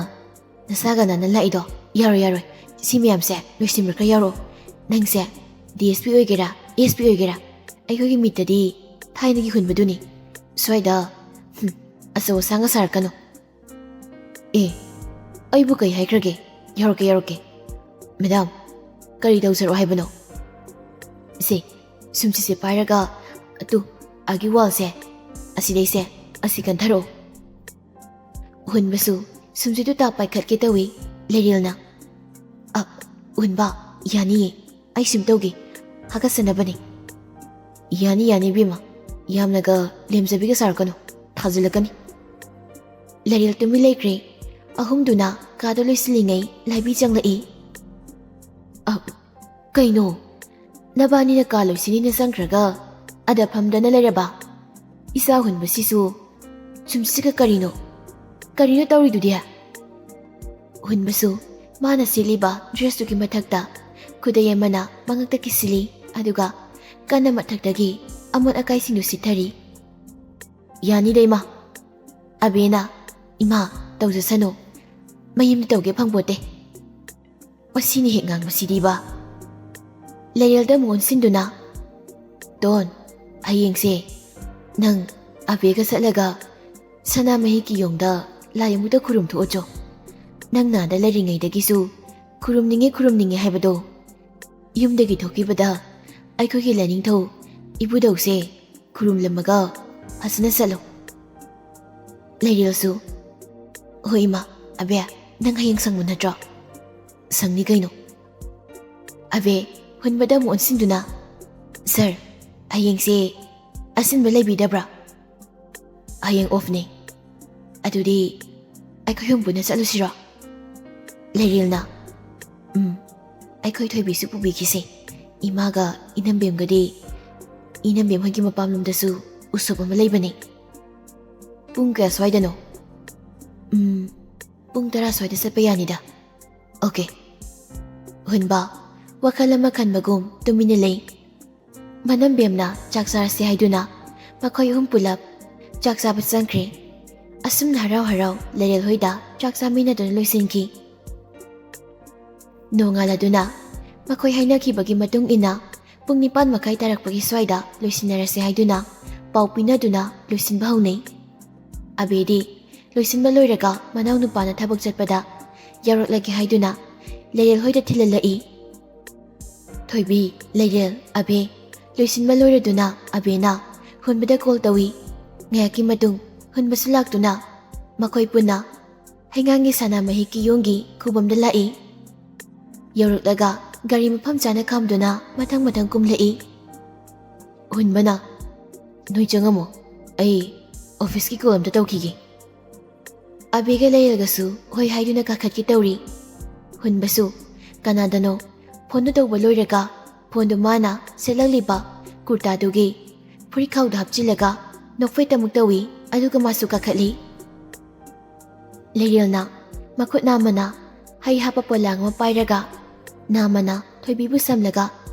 ꯅꯁꯥꯒ ꯅꯥꯟꯅ ꯂꯥꯛꯏꯗꯣ? ꯌꯥꯔꯣꯏ, ꯌꯥꯔꯣꯏ, ꯁꯤ ꯃꯌꯥꯝꯁꯦ ꯂꯣꯏꯁꯤꯟꯕ ꯈꯔ ꯌꯥꯎꯔꯣ꯫ ꯅꯪꯁꯦ ꯗꯤ ꯑꯦꯁ ꯄꯤ ꯑꯣꯏꯒꯦꯔꯥ, ꯑꯦꯁ ꯄꯤ ꯑꯣꯏꯒꯦꯔꯥ, ꯑꯩꯈꯣꯏꯒꯤ ꯃꯤꯠꯇꯗꯤ ꯊꯥꯏꯅꯒꯤ ꯍꯨꯟꯕꯗꯨꯅꯤ꯫ ꯁ꯭ꯋꯥꯏꯗ, ꯍꯨꯝ, ꯑꯆꯧ ꯑꯁꯥꯡꯒ ꯁꯥꯔꯛꯀꯅꯨ꯫ ꯑꯦ, ꯑꯩꯕꯨ ꯀꯩ ꯍꯥꯏꯈ꯭ꯔꯒꯦ? ꯌꯥꯎꯔꯛꯀꯦ, ꯌꯥꯎꯔꯛꯀꯦ꯫ ꯃꯦꯗꯥꯝ, ꯀꯔꯤ ꯇꯧꯖꯔꯛꯑꯣ ꯍꯥꯏꯕꯅꯣ?" "ꯁꯦ, ꯁꯨꯝꯁꯤꯁꯦ ꯄꯥꯏꯔꯒ ꯑꯗꯨ ꯑꯥꯒꯤ ꯋꯥꯜꯁꯦ, ꯑꯁꯤꯗꯩꯁꯦ, ꯑꯁꯤ ꯀꯟꯊꯔꯛꯑꯣ꯫" ꯍꯨꯟꯕꯁꯨ ꯁꯨꯝꯁꯤꯗꯨ ꯇꯥꯛ ꯄꯥꯏꯈꯠꯀꯦ ꯇꯧꯏ꯫ ꯂꯩꯔꯦꯜꯅ, "ꯑ, ꯍꯨꯟꯕ, ꯌꯥꯅꯤꯌꯦ, ꯑꯩ ꯁꯨꯝ ꯇꯧꯒꯦ, ꯍꯥꯀꯠꯆꯅꯕꯅꯤ꯫" "ꯌꯥꯅꯤ, ꯌꯥꯅꯤ ꯏꯕꯦꯝꯃ, ꯌꯥꯝꯅꯒ ꯂꯦꯝꯖꯕꯤꯒ ꯁꯥꯔꯛꯀꯅꯨ, ꯊꯥꯖꯤꯜꯂꯛꯀꯅꯤ꯫" ꯂꯩꯔꯦꯜ ꯇꯨꯃꯤꯟ ꯂꯩꯈ꯭ꯔꯦ꯫ ꯑꯍꯨꯝꯗꯨꯅ ꯀꯥꯗ ꯂꯣꯏꯁꯤꯜꯂꯤꯉꯩ ꯂꯥꯏꯕꯤ ꯆꯪꯂꯛꯏ꯫ "ꯑ, ꯀꯩꯅꯣ? ꯅꯕꯥꯅꯤꯅ ꯀꯥ ꯂꯣꯏꯁꯤꯅꯤꯅ ꯆꯪꯈ꯭ꯔꯒ ꯑꯗ ꯐꯝꯗꯅ ꯂꯩꯔꯕ? ꯏꯆꯥ ꯍꯨꯟꯕꯁꯤꯁꯨ ꯁꯨꯝꯁꯤꯒ ꯀꯔꯤꯅꯣ? ꯀꯔꯤꯅꯣ ꯇꯧꯔꯤꯗꯨꯗꯤ?" ꯍꯨꯟꯕꯁꯨ ꯃꯥꯅ ꯁꯦꯠꯂꯤꯕ ꯗ꯭ꯔꯦꯁꯇꯨꯒꯤ ꯃꯊꯛꯇ ꯈꯨꯗꯩ ꯑꯃꯅ ꯃꯉꯛꯇ ꯀꯤꯁꯤꯜꯂꯤ, ꯑꯗꯨꯒ ꯀꯟꯅ ꯃꯊꯛꯇꯒꯤ ꯑꯃꯣꯠ ꯑꯀꯥꯏꯁꯤꯡꯗꯨ ꯁꯤꯠꯊꯔꯤ꯫ "ꯌꯥꯅꯤꯗ ꯏꯃꯥ꯫" ꯑꯕꯦꯅ, "ꯏꯃꯥ, ꯇꯧꯖꯁꯅꯨ, ꯃꯌꯨꯝꯗ ꯇꯧꯒꯦ ꯐꯪꯄꯣꯠꯇꯦ꯫ ꯃꯁꯤꯅ ꯍꯦꯛ ꯉꯥꯡꯕꯁꯤꯗꯤꯕ꯫" ꯂꯩꯔꯦꯜꯗ ꯑꯃꯨꯛ ꯑꯣꯟꯁꯤꯟꯗꯨꯅ, "ꯇꯣꯟ, ꯍꯌꯦꯡꯁꯦ ꯅꯪ ꯑꯕꯦꯒ ꯆꯠꯂꯒ ꯁꯅꯥꯃꯍꯤ ꯀꯤꯌꯣꯡꯗ ꯂꯥꯏ ꯑꯃꯨꯛꯇ ꯈꯨꯔꯨꯝꯊꯣꯛꯑꯣꯆꯣ꯫ ꯅꯪ ꯅꯥꯗ ꯂꯩꯔꯤꯉꯩꯗꯒꯤꯁꯨ ꯈꯨꯔꯨꯝꯅꯤꯡꯉꯦ, ꯈꯨꯔꯨꯝꯅꯤꯡꯉꯦ ꯍꯥꯏꯕꯗꯣ꯫ ꯌꯨꯝꯗꯒꯤ ꯊꯣꯛꯈꯤꯕꯗ ꯑꯩꯈꯣꯏꯒꯤ ꯂꯥꯏꯅꯤꯡꯊꯧ ꯏꯕꯨꯙꯧꯁꯦ ꯈꯨꯔꯨꯝꯂꯝꯃꯒ ꯐꯖꯅ ꯆꯠꯂꯨ꯫" ꯂꯩꯔꯦꯜꯁꯨ, "ꯍꯣꯏ ꯏꯃꯥ, ꯑꯕꯦ, ꯅꯪ ꯍꯌꯦꯡ ꯁꯪꯕ ꯅꯠꯇ꯭ꯔꯣ?" "ꯁꯪꯅꯤ ꯀꯩꯅꯣ꯫" ꯑꯕꯦ ꯍꯨꯟꯕꯗ ꯑꯃꯨꯛ ꯑꯣꯟꯁꯤꯟꯗꯨꯅ, "ꯁꯥꯔ, ꯍꯌꯦꯡꯁꯦ ꯑꯁꯤꯟꯕ ꯂꯩꯕꯤꯗꯕ꯭ꯔꯥ?" "ꯍꯌꯦꯡ ꯑꯣꯐꯅꯦ꯫ ꯑꯗꯨꯗꯤ ꯑꯩꯈꯣꯏ ꯑꯍꯨꯝ ꯄꯨꯟꯅ ꯆꯠꯂꯨꯁꯤꯔꯣ?" ꯂꯩꯔꯦꯜꯅ, "ꯎꯝ, ꯑꯩꯈꯣꯏ ꯊꯣꯏꯕꯤꯁꯨ ꯄꯨꯕꯤꯈꯤꯁꯦ꯫ ꯏꯃꯥꯒ ꯏꯅꯝꯕꯦꯝꯒꯗꯤ, ꯏꯅꯝꯕꯦꯝ ꯍꯣꯏꯒꯤ ꯃꯄꯥꯝꯂꯣꯝꯗꯁꯨ ꯎꯁꯣꯞ ꯑꯃ ꯂꯩꯕꯅꯦ꯫ ꯄꯨꯡ ꯀꯌꯥ ꯁ꯭ꯋꯥꯏꯗꯅꯣ? ꯎꯝ, ꯄꯨꯡ ꯇꯔꯥ ꯁ꯭ꯋꯥꯏꯗ ꯆꯠꯄ ꯌꯥꯅꯤꯗ꯫ ꯑꯣꯀꯦ꯫ ꯍꯨꯟꯕ, ꯋꯥꯈꯜ ꯑꯃ ꯈꯟꯕꯒꯨꯝ ꯇꯨꯃꯤꯟꯅ ꯂꯩ꯫ ꯃꯅꯝꯕꯦꯝꯅ ꯆꯥꯛ ꯆꯥꯔꯁꯤ ꯍꯥꯏꯗꯨꯅ ꯃꯈꯣꯏ ꯑꯍꯨꯝ ꯄꯨꯂꯞ ꯆꯥꯛ ꯆꯥꯕ ꯆꯪꯈ꯭ꯔꯦ꯫ ꯑꯁꯨꯝꯅ ꯍꯔꯥꯎ ꯍꯔꯥꯎ ꯂꯩꯔꯦꯜ ꯍꯣꯏꯗ ꯆꯥꯛ ꯆꯥꯃꯤꯟꯅꯗꯨꯅ ꯂꯣꯏꯁꯤꯟꯈꯤ꯫ ꯅꯣꯡꯉꯥꯜꯂꯗꯨꯅ ꯃꯈꯣꯏ ꯍꯥꯏꯅꯈꯤꯕꯒꯤ ꯃꯇꯨꯡ ꯏꯟꯅ ꯄꯨꯡ ꯅꯤꯄꯥꯟ ꯃꯈꯥꯏ ꯇꯥꯔꯛꯄꯒꯤ ꯁ꯭ꯋꯥꯏꯗ ꯂꯣꯏꯁꯤꯟꯅꯔꯁꯤ ꯍꯥꯏꯗꯨꯅ ꯄꯥꯎ ꯄꯤꯅꯗꯨꯅ ꯂꯣꯏꯁꯤꯟꯕ ꯍꯧꯅꯩ꯫ ꯑꯕꯦꯗꯤ ꯂꯣꯏꯁꯤꯟꯕ ꯂꯣꯏꯔꯒ ꯃꯅꯥꯎꯅꯨꯄꯥꯅ ꯊꯕꯛ ꯆꯠꯄꯗ ꯌꯥꯎꯔꯛꯂꯒꯦ ꯍꯥꯏꯗꯨꯅ ꯂꯩꯔꯦꯜ ꯍꯣꯏꯗ ꯊꯤꯜꯍꯜꯂꯛꯏ꯫ ꯊꯣꯏꯕꯤ, ꯂꯩꯔꯦꯜ, ꯑꯕꯦ ꯂꯣꯏꯁꯤꯟꯕ ꯂꯣꯏꯔꯗꯨꯅ ꯑꯕꯦꯅ ꯍꯨꯟꯕꯗ ꯀꯣꯜ ꯇꯧꯏ꯫ ꯉꯥꯏꯍꯥꯛꯀꯤ ꯃꯇꯨꯡ ꯍꯨꯟꯕꯁꯨ ꯂꯥꯛꯇꯨꯅ ꯃꯈꯣꯏ ꯄꯨꯟꯅ ꯍꯩꯉꯥꯡꯒꯤ ꯁꯅꯥꯃꯍꯤ ꯀꯤꯌꯣꯡꯒꯤ ꯈꯨꯕꯝꯗ ꯂꯥꯛꯏ꯫ ꯌꯧꯔꯛꯂꯒ ꯒꯥꯔꯤ ꯃꯐꯝ ꯆꯥꯅ ꯈꯥꯝꯗꯨꯅ ꯃꯊꯪ ꯃꯊꯪ ꯀꯨꯝꯂꯛꯏ꯫ ꯍꯨꯟꯕꯅ, "ꯅꯣꯏ ꯆꯪꯉꯝꯃꯣ, ꯑꯩ ꯑꯣꯐꯤꯁꯀꯤ ꯀꯣꯜ ꯑꯝꯇ ꯇꯧꯈꯤꯒꯦ꯫" ꯑꯕꯦꯒ ꯂꯩꯔꯒꯁꯨ ꯍꯣꯏ ꯍꯥꯏꯗꯨꯅ ꯀꯥꯈꯠꯀꯦ ꯇꯧꯔꯤ꯫ ꯍꯨꯟꯕꯁꯨ ꯀꯅꯥꯗꯅꯣ ꯐꯣꯟꯗꯨ ꯇꯧꯕ ꯂꯣꯏꯔꯒ ꯐꯣꯟꯗꯨ ꯃꯥꯅ ꯁꯦꯠꯂꯛꯂꯤꯕ ꯀꯨꯔꯇꯥꯗꯨꯒꯤ ꯐꯨꯔꯤꯠꯈꯥꯎꯗ ꯍꯥꯞꯆꯤꯜꯂꯒ ꯅꯣꯛꯐꯦꯠ ꯑꯃꯨꯛ ꯇꯧꯏ, ꯑꯗꯨꯒ ꯃꯥꯁꯨ ꯀꯥꯈꯠꯂꯤ꯫ ꯂꯩꯔꯦꯜꯅ ꯃꯈꯨꯠ ꯅꯥꯝꯃꯅ ꯍꯩ ꯍꯥꯞꯄ ꯄꯣꯂꯥꯡ ꯑꯃ ꯄꯥꯏꯔꯒ ꯅꯥꯝꯃꯅ ꯊꯣꯏꯕꯤꯕꯨ ꯁꯝꯂꯒ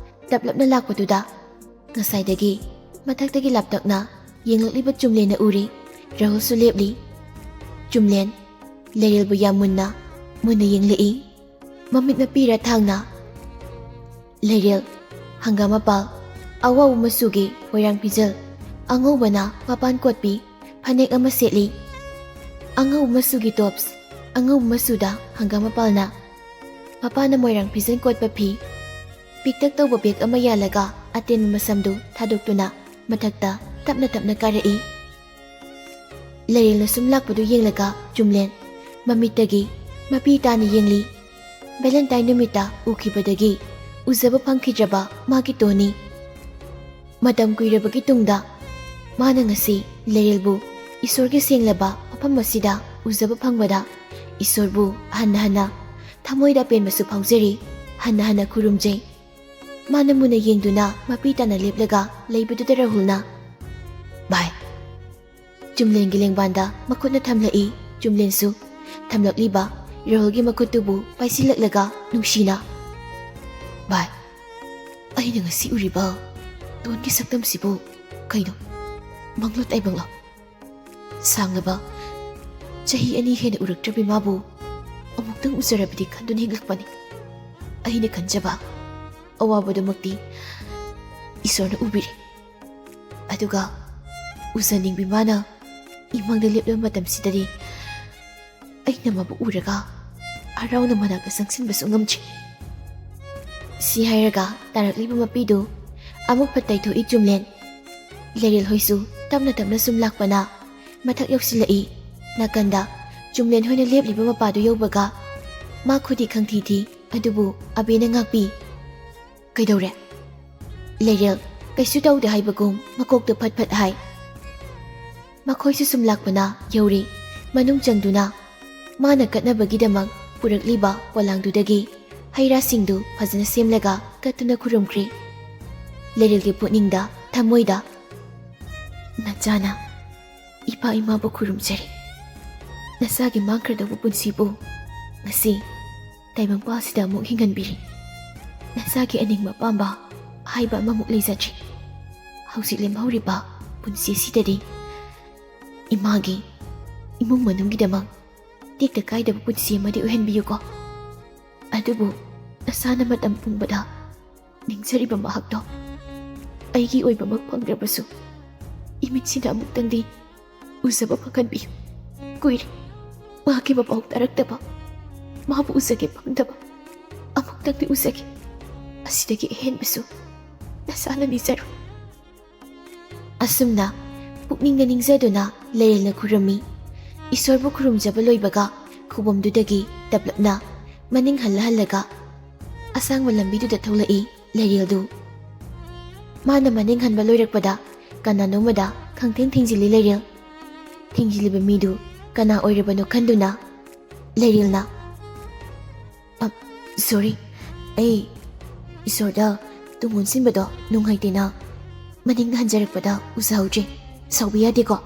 ꯇꯞꯂꯞꯅ ꯂꯥꯛꯄꯗꯨꯗ ꯉꯁꯥꯏꯗꯒꯤ ꯃꯊꯛꯇꯒꯤ ꯂꯥꯞꯇꯛꯅ ꯌꯦꯡꯂꯛꯂꯤꯕ ꯆꯨꯝꯂꯦꯟꯅ ꯎꯔꯤ꯫ ꯔꯥꯍꯨꯜꯁꯨ ꯂꯦꯞꯂꯤ꯫ ꯆꯨꯝꯂꯦꯟ ꯂꯩꯔꯦꯜꯕꯨ ꯌꯥꯝ ꯃꯨꯟꯅ, ꯃꯨꯟꯅ ꯌꯦꯡꯂꯛꯏ꯫ ꯃꯃꯤꯠ ꯃꯄꯤꯔ ꯊꯥꯡꯅ꯫ ꯂꯩꯔꯦꯜ, ꯍꯪꯒꯥꯝ ꯃꯄꯥꯜ, ꯑꯋꯥꯎꯕ ꯃꯆꯨꯒꯤ ꯃꯣꯏꯔꯥꯡ ꯐꯤꯖꯜ, ꯑꯉꯧꯕꯅ ꯃꯄꯥꯟ ꯀꯣꯠꯄꯤ ꯐꯅꯦꯛ ꯑꯃ ꯁꯦꯠꯂꯤ꯫ ꯑꯉꯧꯕ ꯃꯆꯨꯒꯤ ꯇꯣꯞꯁ, ꯑꯉꯧꯕ ꯃꯆꯨꯗ ꯍꯪꯒꯥꯝ ꯃꯄꯥꯜꯅ꯫ ꯃꯄꯥꯟꯅ ꯃꯣꯏꯔꯥꯡ ꯐꯤꯖꯜ ꯀꯣꯠꯄ ꯐꯤ꯫ ꯄꯤꯛꯇꯛ ꯇꯧꯕ ꯕꯦꯒ ꯑꯃ ꯌꯥꯜꯂꯒ ꯑꯇꯦꯟꯕ ꯃꯁꯝꯗꯨ ꯊꯥꯗꯣꯛꯇꯨꯅ ꯃꯊꯛꯇ ꯇꯞꯅ ꯇꯞꯅ ꯀꯥꯔꯛꯏ꯫ ꯂꯩꯔꯦꯜꯅ ꯁꯨꯝ ꯂꯥꯛꯄꯗꯨ ꯌꯦꯡꯂꯒ ꯆꯨꯝꯂꯦꯟ ꯃꯃꯤꯠꯇꯒꯤ ꯃꯄꯤ ꯇꯥꯅ ꯌꯦꯡꯂꯤ꯫ ꯚꯦꯂꯦꯟꯇꯥꯏꯟ ꯅꯨꯃꯤꯠꯇ ꯎꯈꯤꯕꯗꯒꯤ ꯎꯖꯕ ꯐꯪꯈꯤꯗ꯭ꯔꯕ ꯃꯥꯒꯤ ꯇꯣꯟꯅꯤ꯫ ꯃꯇꯝ ꯀꯨꯏꯔꯕꯒꯤ ꯇꯨꯡꯗ ꯃꯥꯅ ꯉꯁꯤ ꯂꯩꯔꯦꯜꯕꯨ ꯏꯁꯣꯔꯒꯤ ꯁꯦꯡꯂꯕ ꯃꯐꯝ ꯑꯁꯤꯗ ꯎꯖꯕ ꯐꯪꯕꯗ ꯏꯁꯣꯔꯕꯨ ꯍꯟꯅ ꯍꯟꯅ ꯊꯃꯣꯏꯗ ꯑꯄꯦꯟꯕꯁꯨ ꯐꯥꯎꯖꯔꯤ꯫ ꯍꯟꯅ ꯍꯟꯅ ꯈꯨꯔꯨꯝꯖꯩ꯫ ꯃꯥꯅ ꯃꯨꯟꯅ ꯌꯦꯡꯗꯨꯅ ꯃꯄꯤ ꯇꯥꯅ ꯂꯦꯞꯂꯒ ꯂꯩꯕꯗꯨꯗ ꯔꯥꯍꯨꯜꯅ, "ꯚꯥꯏ!" ꯆꯨꯝꯂꯦꯟꯒꯤ ꯂꯦꯡꯕꯥꯟꯗ ꯃꯈꯨꯠꯅ ꯊꯝꯂꯛꯏ꯫ ꯆꯨꯝꯂꯦꯟꯁꯨ ꯊꯝꯂꯛꯂꯤꯕ ꯔꯥꯍꯨꯜꯒꯤ ꯃꯈꯨꯠꯇꯨꯕꯨ ꯄꯥꯏꯁꯤꯜꯂꯛꯂꯒ ꯅꯨꯡꯁꯤꯅ, "ꯚꯥꯏ, ꯑꯩꯅ ꯉꯁꯤ ꯎꯔꯤꯕ ꯇꯣꯟꯒꯤ ꯁꯛꯇꯝꯁꯤꯕꯨ ꯀꯩꯅꯣ? ꯃꯪꯂꯣ ꯇꯥꯏꯕꯪꯂꯣ? ꯁꯥꯡꯂꯕ ꯆꯍꯤ ꯑꯅꯤ ꯍꯦꯟꯅ ꯎꯔꯛꯇ꯭ꯔꯕꯤ ꯃꯥꯕꯨ ꯑꯃꯨꯛꯇꯪ ꯎꯖꯔꯕꯗꯤ ꯈꯟꯗꯨꯅ ꯍꯤꯡꯂꯛꯄꯅꯤ꯫ ꯑꯩꯅ ꯈꯟꯖꯕ ꯑꯋꯥꯕꯗꯨꯃꯛꯇꯤ ꯏꯁꯣꯔꯅ ꯎꯕꯤꯔꯦ꯫ ꯑꯗꯨꯒ ꯎꯖꯅꯤꯡꯕꯤ ꯃꯥꯅ ꯏꯃꯥꯡꯗ ꯂꯦꯞꯂꯕ ꯃꯇꯝꯁꯤꯗꯗꯤ ꯑꯩꯅ ꯃꯕꯨ ꯎꯔꯒ ꯍꯔꯥꯎꯅ ꯃꯅꯥꯛꯇ ꯆꯪꯁꯤꯟꯕꯁꯨ ꯉꯝꯗ꯭ꯔꯤ꯫" ꯁꯤ ꯍꯥꯏꯔꯒ ꯇꯥꯔꯛꯂꯤꯕ ꯃꯄꯤꯗꯨ ꯑꯃꯨꯛ ꯐꯠ ꯇꯩꯊꯣꯛꯏ ꯆꯨꯝꯂꯦꯟ꯫ ꯂꯩꯔꯦꯜ ꯍꯣꯏꯁꯨ ꯇꯞꯅ ꯇꯞꯅ ꯁꯨꯝ ꯂꯥꯛꯄꯅ ꯃꯊꯛ ꯌꯧꯁꯤꯜꯂꯛꯏ꯫ ꯅꯥꯀꯟꯗ ꯆꯨꯝꯂꯦꯟ ꯍꯣꯏꯅ ꯂꯦꯞꯂꯤꯕ ꯃꯄꯥꯗꯨ ꯌꯧꯕꯒ ꯃꯥ ꯈꯨꯗꯤ ꯈꯪꯊꯤ ꯊꯤ, ꯑꯗꯨꯕꯨ ꯑꯕꯦꯅ ꯉꯥꯛꯄꯤ꯫ "ꯀꯩꯗꯧꯔꯦ?" ꯂꯩꯔꯦꯜ ꯀꯩꯁꯨ ꯇꯧꯗꯦ ꯍꯥꯏꯕꯒꯨꯝ ꯃꯀꯣꯛꯇꯨ ꯐꯠ ꯐꯠ ꯍꯥꯏ꯫ ꯃꯈꯣꯏꯁꯨ ꯁꯨꯝ ꯂꯥꯛꯄꯅ ꯌꯧꯔꯦ꯫ ꯃꯅꯨꯡ ꯆꯪꯗꯨꯅ ꯃꯥꯅ ꯀꯠꯅꯕꯒꯤꯗꯃꯛ ꯄꯨꯔꯛꯂꯤꯕ ꯄꯣꯂꯥꯡꯗꯨꯗꯒꯤ ꯍꯩ ꯔꯥꯁꯤꯡꯗꯨ ꯐꯖꯅ ꯁꯦꯝꯂꯒ ꯀꯠꯇꯨꯅ ꯈꯨꯔꯨꯝꯈ꯭ꯔꯦ꯫ ꯂꯩꯔꯦꯜꯒꯤ ꯄꯨꯛꯅꯤꯡꯗ, ꯊꯃꯣꯏꯗ, "ꯅꯆꯥꯅ ꯏꯄꯥ ꯏꯃꯥꯕꯨ ꯈꯨꯔꯨꯝꯖꯔꯤ꯫ ꯅꯆꯥꯒꯤ ꯃꯥꯡꯈ꯭ꯔꯗꯧꯕ ꯄꯨꯟꯁꯤꯕꯨ ꯉꯁꯤ ꯇꯥꯏꯕꯪꯄꯥꯜꯁꯤꯗ ꯑꯃꯨꯛ ꯍꯤꯡꯍꯟꯕꯤꯔꯤ꯫ ꯅꯆꯥꯒꯤ ꯑꯅꯤꯡꯕ ꯑꯄꯥꯝꯕ ꯍꯥꯏꯕ ꯑꯃꯃꯨꯛ ꯂꯩꯖꯗ꯭ꯔꯤ꯫ ꯍꯧꯖꯤꯛ ꯂꯦꯝꯍꯧꯔꯤꯕ ꯄꯨꯟꯁꯤ ꯑꯁꯤꯗꯗꯤ ꯏꯃꯥꯒꯤ ꯏꯃꯨꯡ ꯃꯅꯨꯡꯒꯤꯗꯃꯛ ꯇꯦꯛꯇ ꯀꯥꯏꯗꯕ ꯄꯨꯟꯁꯤ ꯑꯃꯗꯤ ꯑꯣꯏꯍꯟꯕꯤꯌꯨꯀꯣ꯫ ꯑꯗꯨꯕꯨ ꯅꯁꯥꯅ ꯃꯇꯝ ꯄꯨꯝꯕꯗ ꯅꯤꯡꯖꯔꯤꯕ ꯃꯍꯥꯛꯇꯣ ꯑꯩꯒꯤ ꯑꯣꯏꯕꯃꯛ ꯐꯪꯗ꯭ꯔꯕꯁꯨ ꯏꯃꯤꯠꯁꯤꯅ ꯑꯃꯨꯛꯇꯪꯗꯤ ꯎꯖꯕ ꯐꯪꯍꯟꯕꯤꯌꯨ꯫ ꯀꯨꯏꯔꯦ ꯃꯍꯥꯛꯀꯤ ꯃꯄꯥꯎ ꯇꯥꯔꯛꯇꯕ, ꯃꯥꯕꯨ ꯎꯖꯒꯦ ꯐꯪꯗꯕ꯫ ꯑꯃꯨꯛꯇꯪꯗꯤ ꯎꯖꯒꯦ꯫ ꯑꯁꯤꯗꯒꯤ ꯑꯍꯦꯟꯕꯁꯨ ꯅꯁꯥꯅ ꯅꯤꯖꯔꯣ꯫" ꯑꯁꯨꯝꯅ ꯄꯨꯛꯅꯤꯡꯗ ꯅꯤꯡꯖꯗꯨꯅ ꯂꯩꯔꯦꯜꯅ ꯈꯨꯔꯨꯝꯃꯤ꯫ ꯏꯁꯣꯔꯕꯨ ꯈꯨꯔꯨꯝꯖꯕ ꯂꯣꯏꯕꯒ ꯈꯨꯕꯝꯗꯨꯗꯒꯤ ꯇꯞꯂꯞꯅ ꯃꯅꯤꯡ ꯍꯜꯂ ꯍꯜꯂꯒ ꯑꯁꯥꯡꯕ ꯂꯝꯕꯤꯗꯨꯗ ꯊꯣꯛꯂꯛꯏ ꯂꯩꯔꯦꯜꯗꯨ꯫ ꯃꯥꯅ ꯃꯅꯤꯡ ꯍꯟꯕ ꯂꯣꯏꯔꯛꯄꯗ ꯀꯅꯥꯅꯣꯃꯗ ꯈꯪꯊꯦꯡ ꯊꯦꯡꯖꯤꯜꯂꯤ ꯂꯩꯔꯦꯜ꯫ ꯊꯦꯡꯖꯤꯜꯂꯤꯕ ꯃꯤꯗꯨ ꯀꯅꯥ ꯑꯣꯏꯔꯕꯅꯣ ꯈꯟꯗꯨꯅ ꯂꯩꯔꯦꯜꯅ, "ꯑ, sorry, ꯑꯩ ꯏꯁꯣꯔꯗ ꯇꯨꯡ ꯑꯣꯟꯁꯤꯟꯕꯗꯣ ꯅꯨꯡꯉꯥꯏꯇꯦꯅ ꯃꯅꯤꯡꯗ ꯍꯟꯖꯔꯛꯄꯗ ꯎꯖꯍꯧꯗ꯭ꯔꯦ꯫ ꯁꯥꯎꯕ ꯌꯥꯗꯦꯀꯣ꯫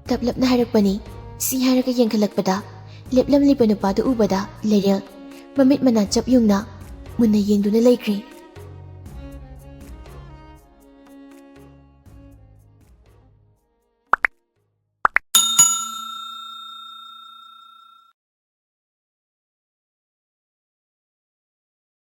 ꯇꯞꯂꯞꯅ ꯍꯥꯏꯔꯛꯄꯅꯤ꯫ ꯁꯤ ꯍꯥꯏꯔꯒ ꯌꯦꯡꯈꯠꯂꯛꯄꯗ ꯂꯦꯞꯂꯝꯂꯤꯕ ꯅꯨꯄꯥꯗꯨ ꯎꯕꯗ ꯂꯩꯔꯦꯜ ꯃꯃꯤꯠ ꯃꯅꯥ ꯆꯞ ꯌꯨꯡꯅ ꯃꯨꯟꯅ ꯌꯦꯡꯗꯨꯅ ꯂꯩꯈ꯭ꯔꯦ꯫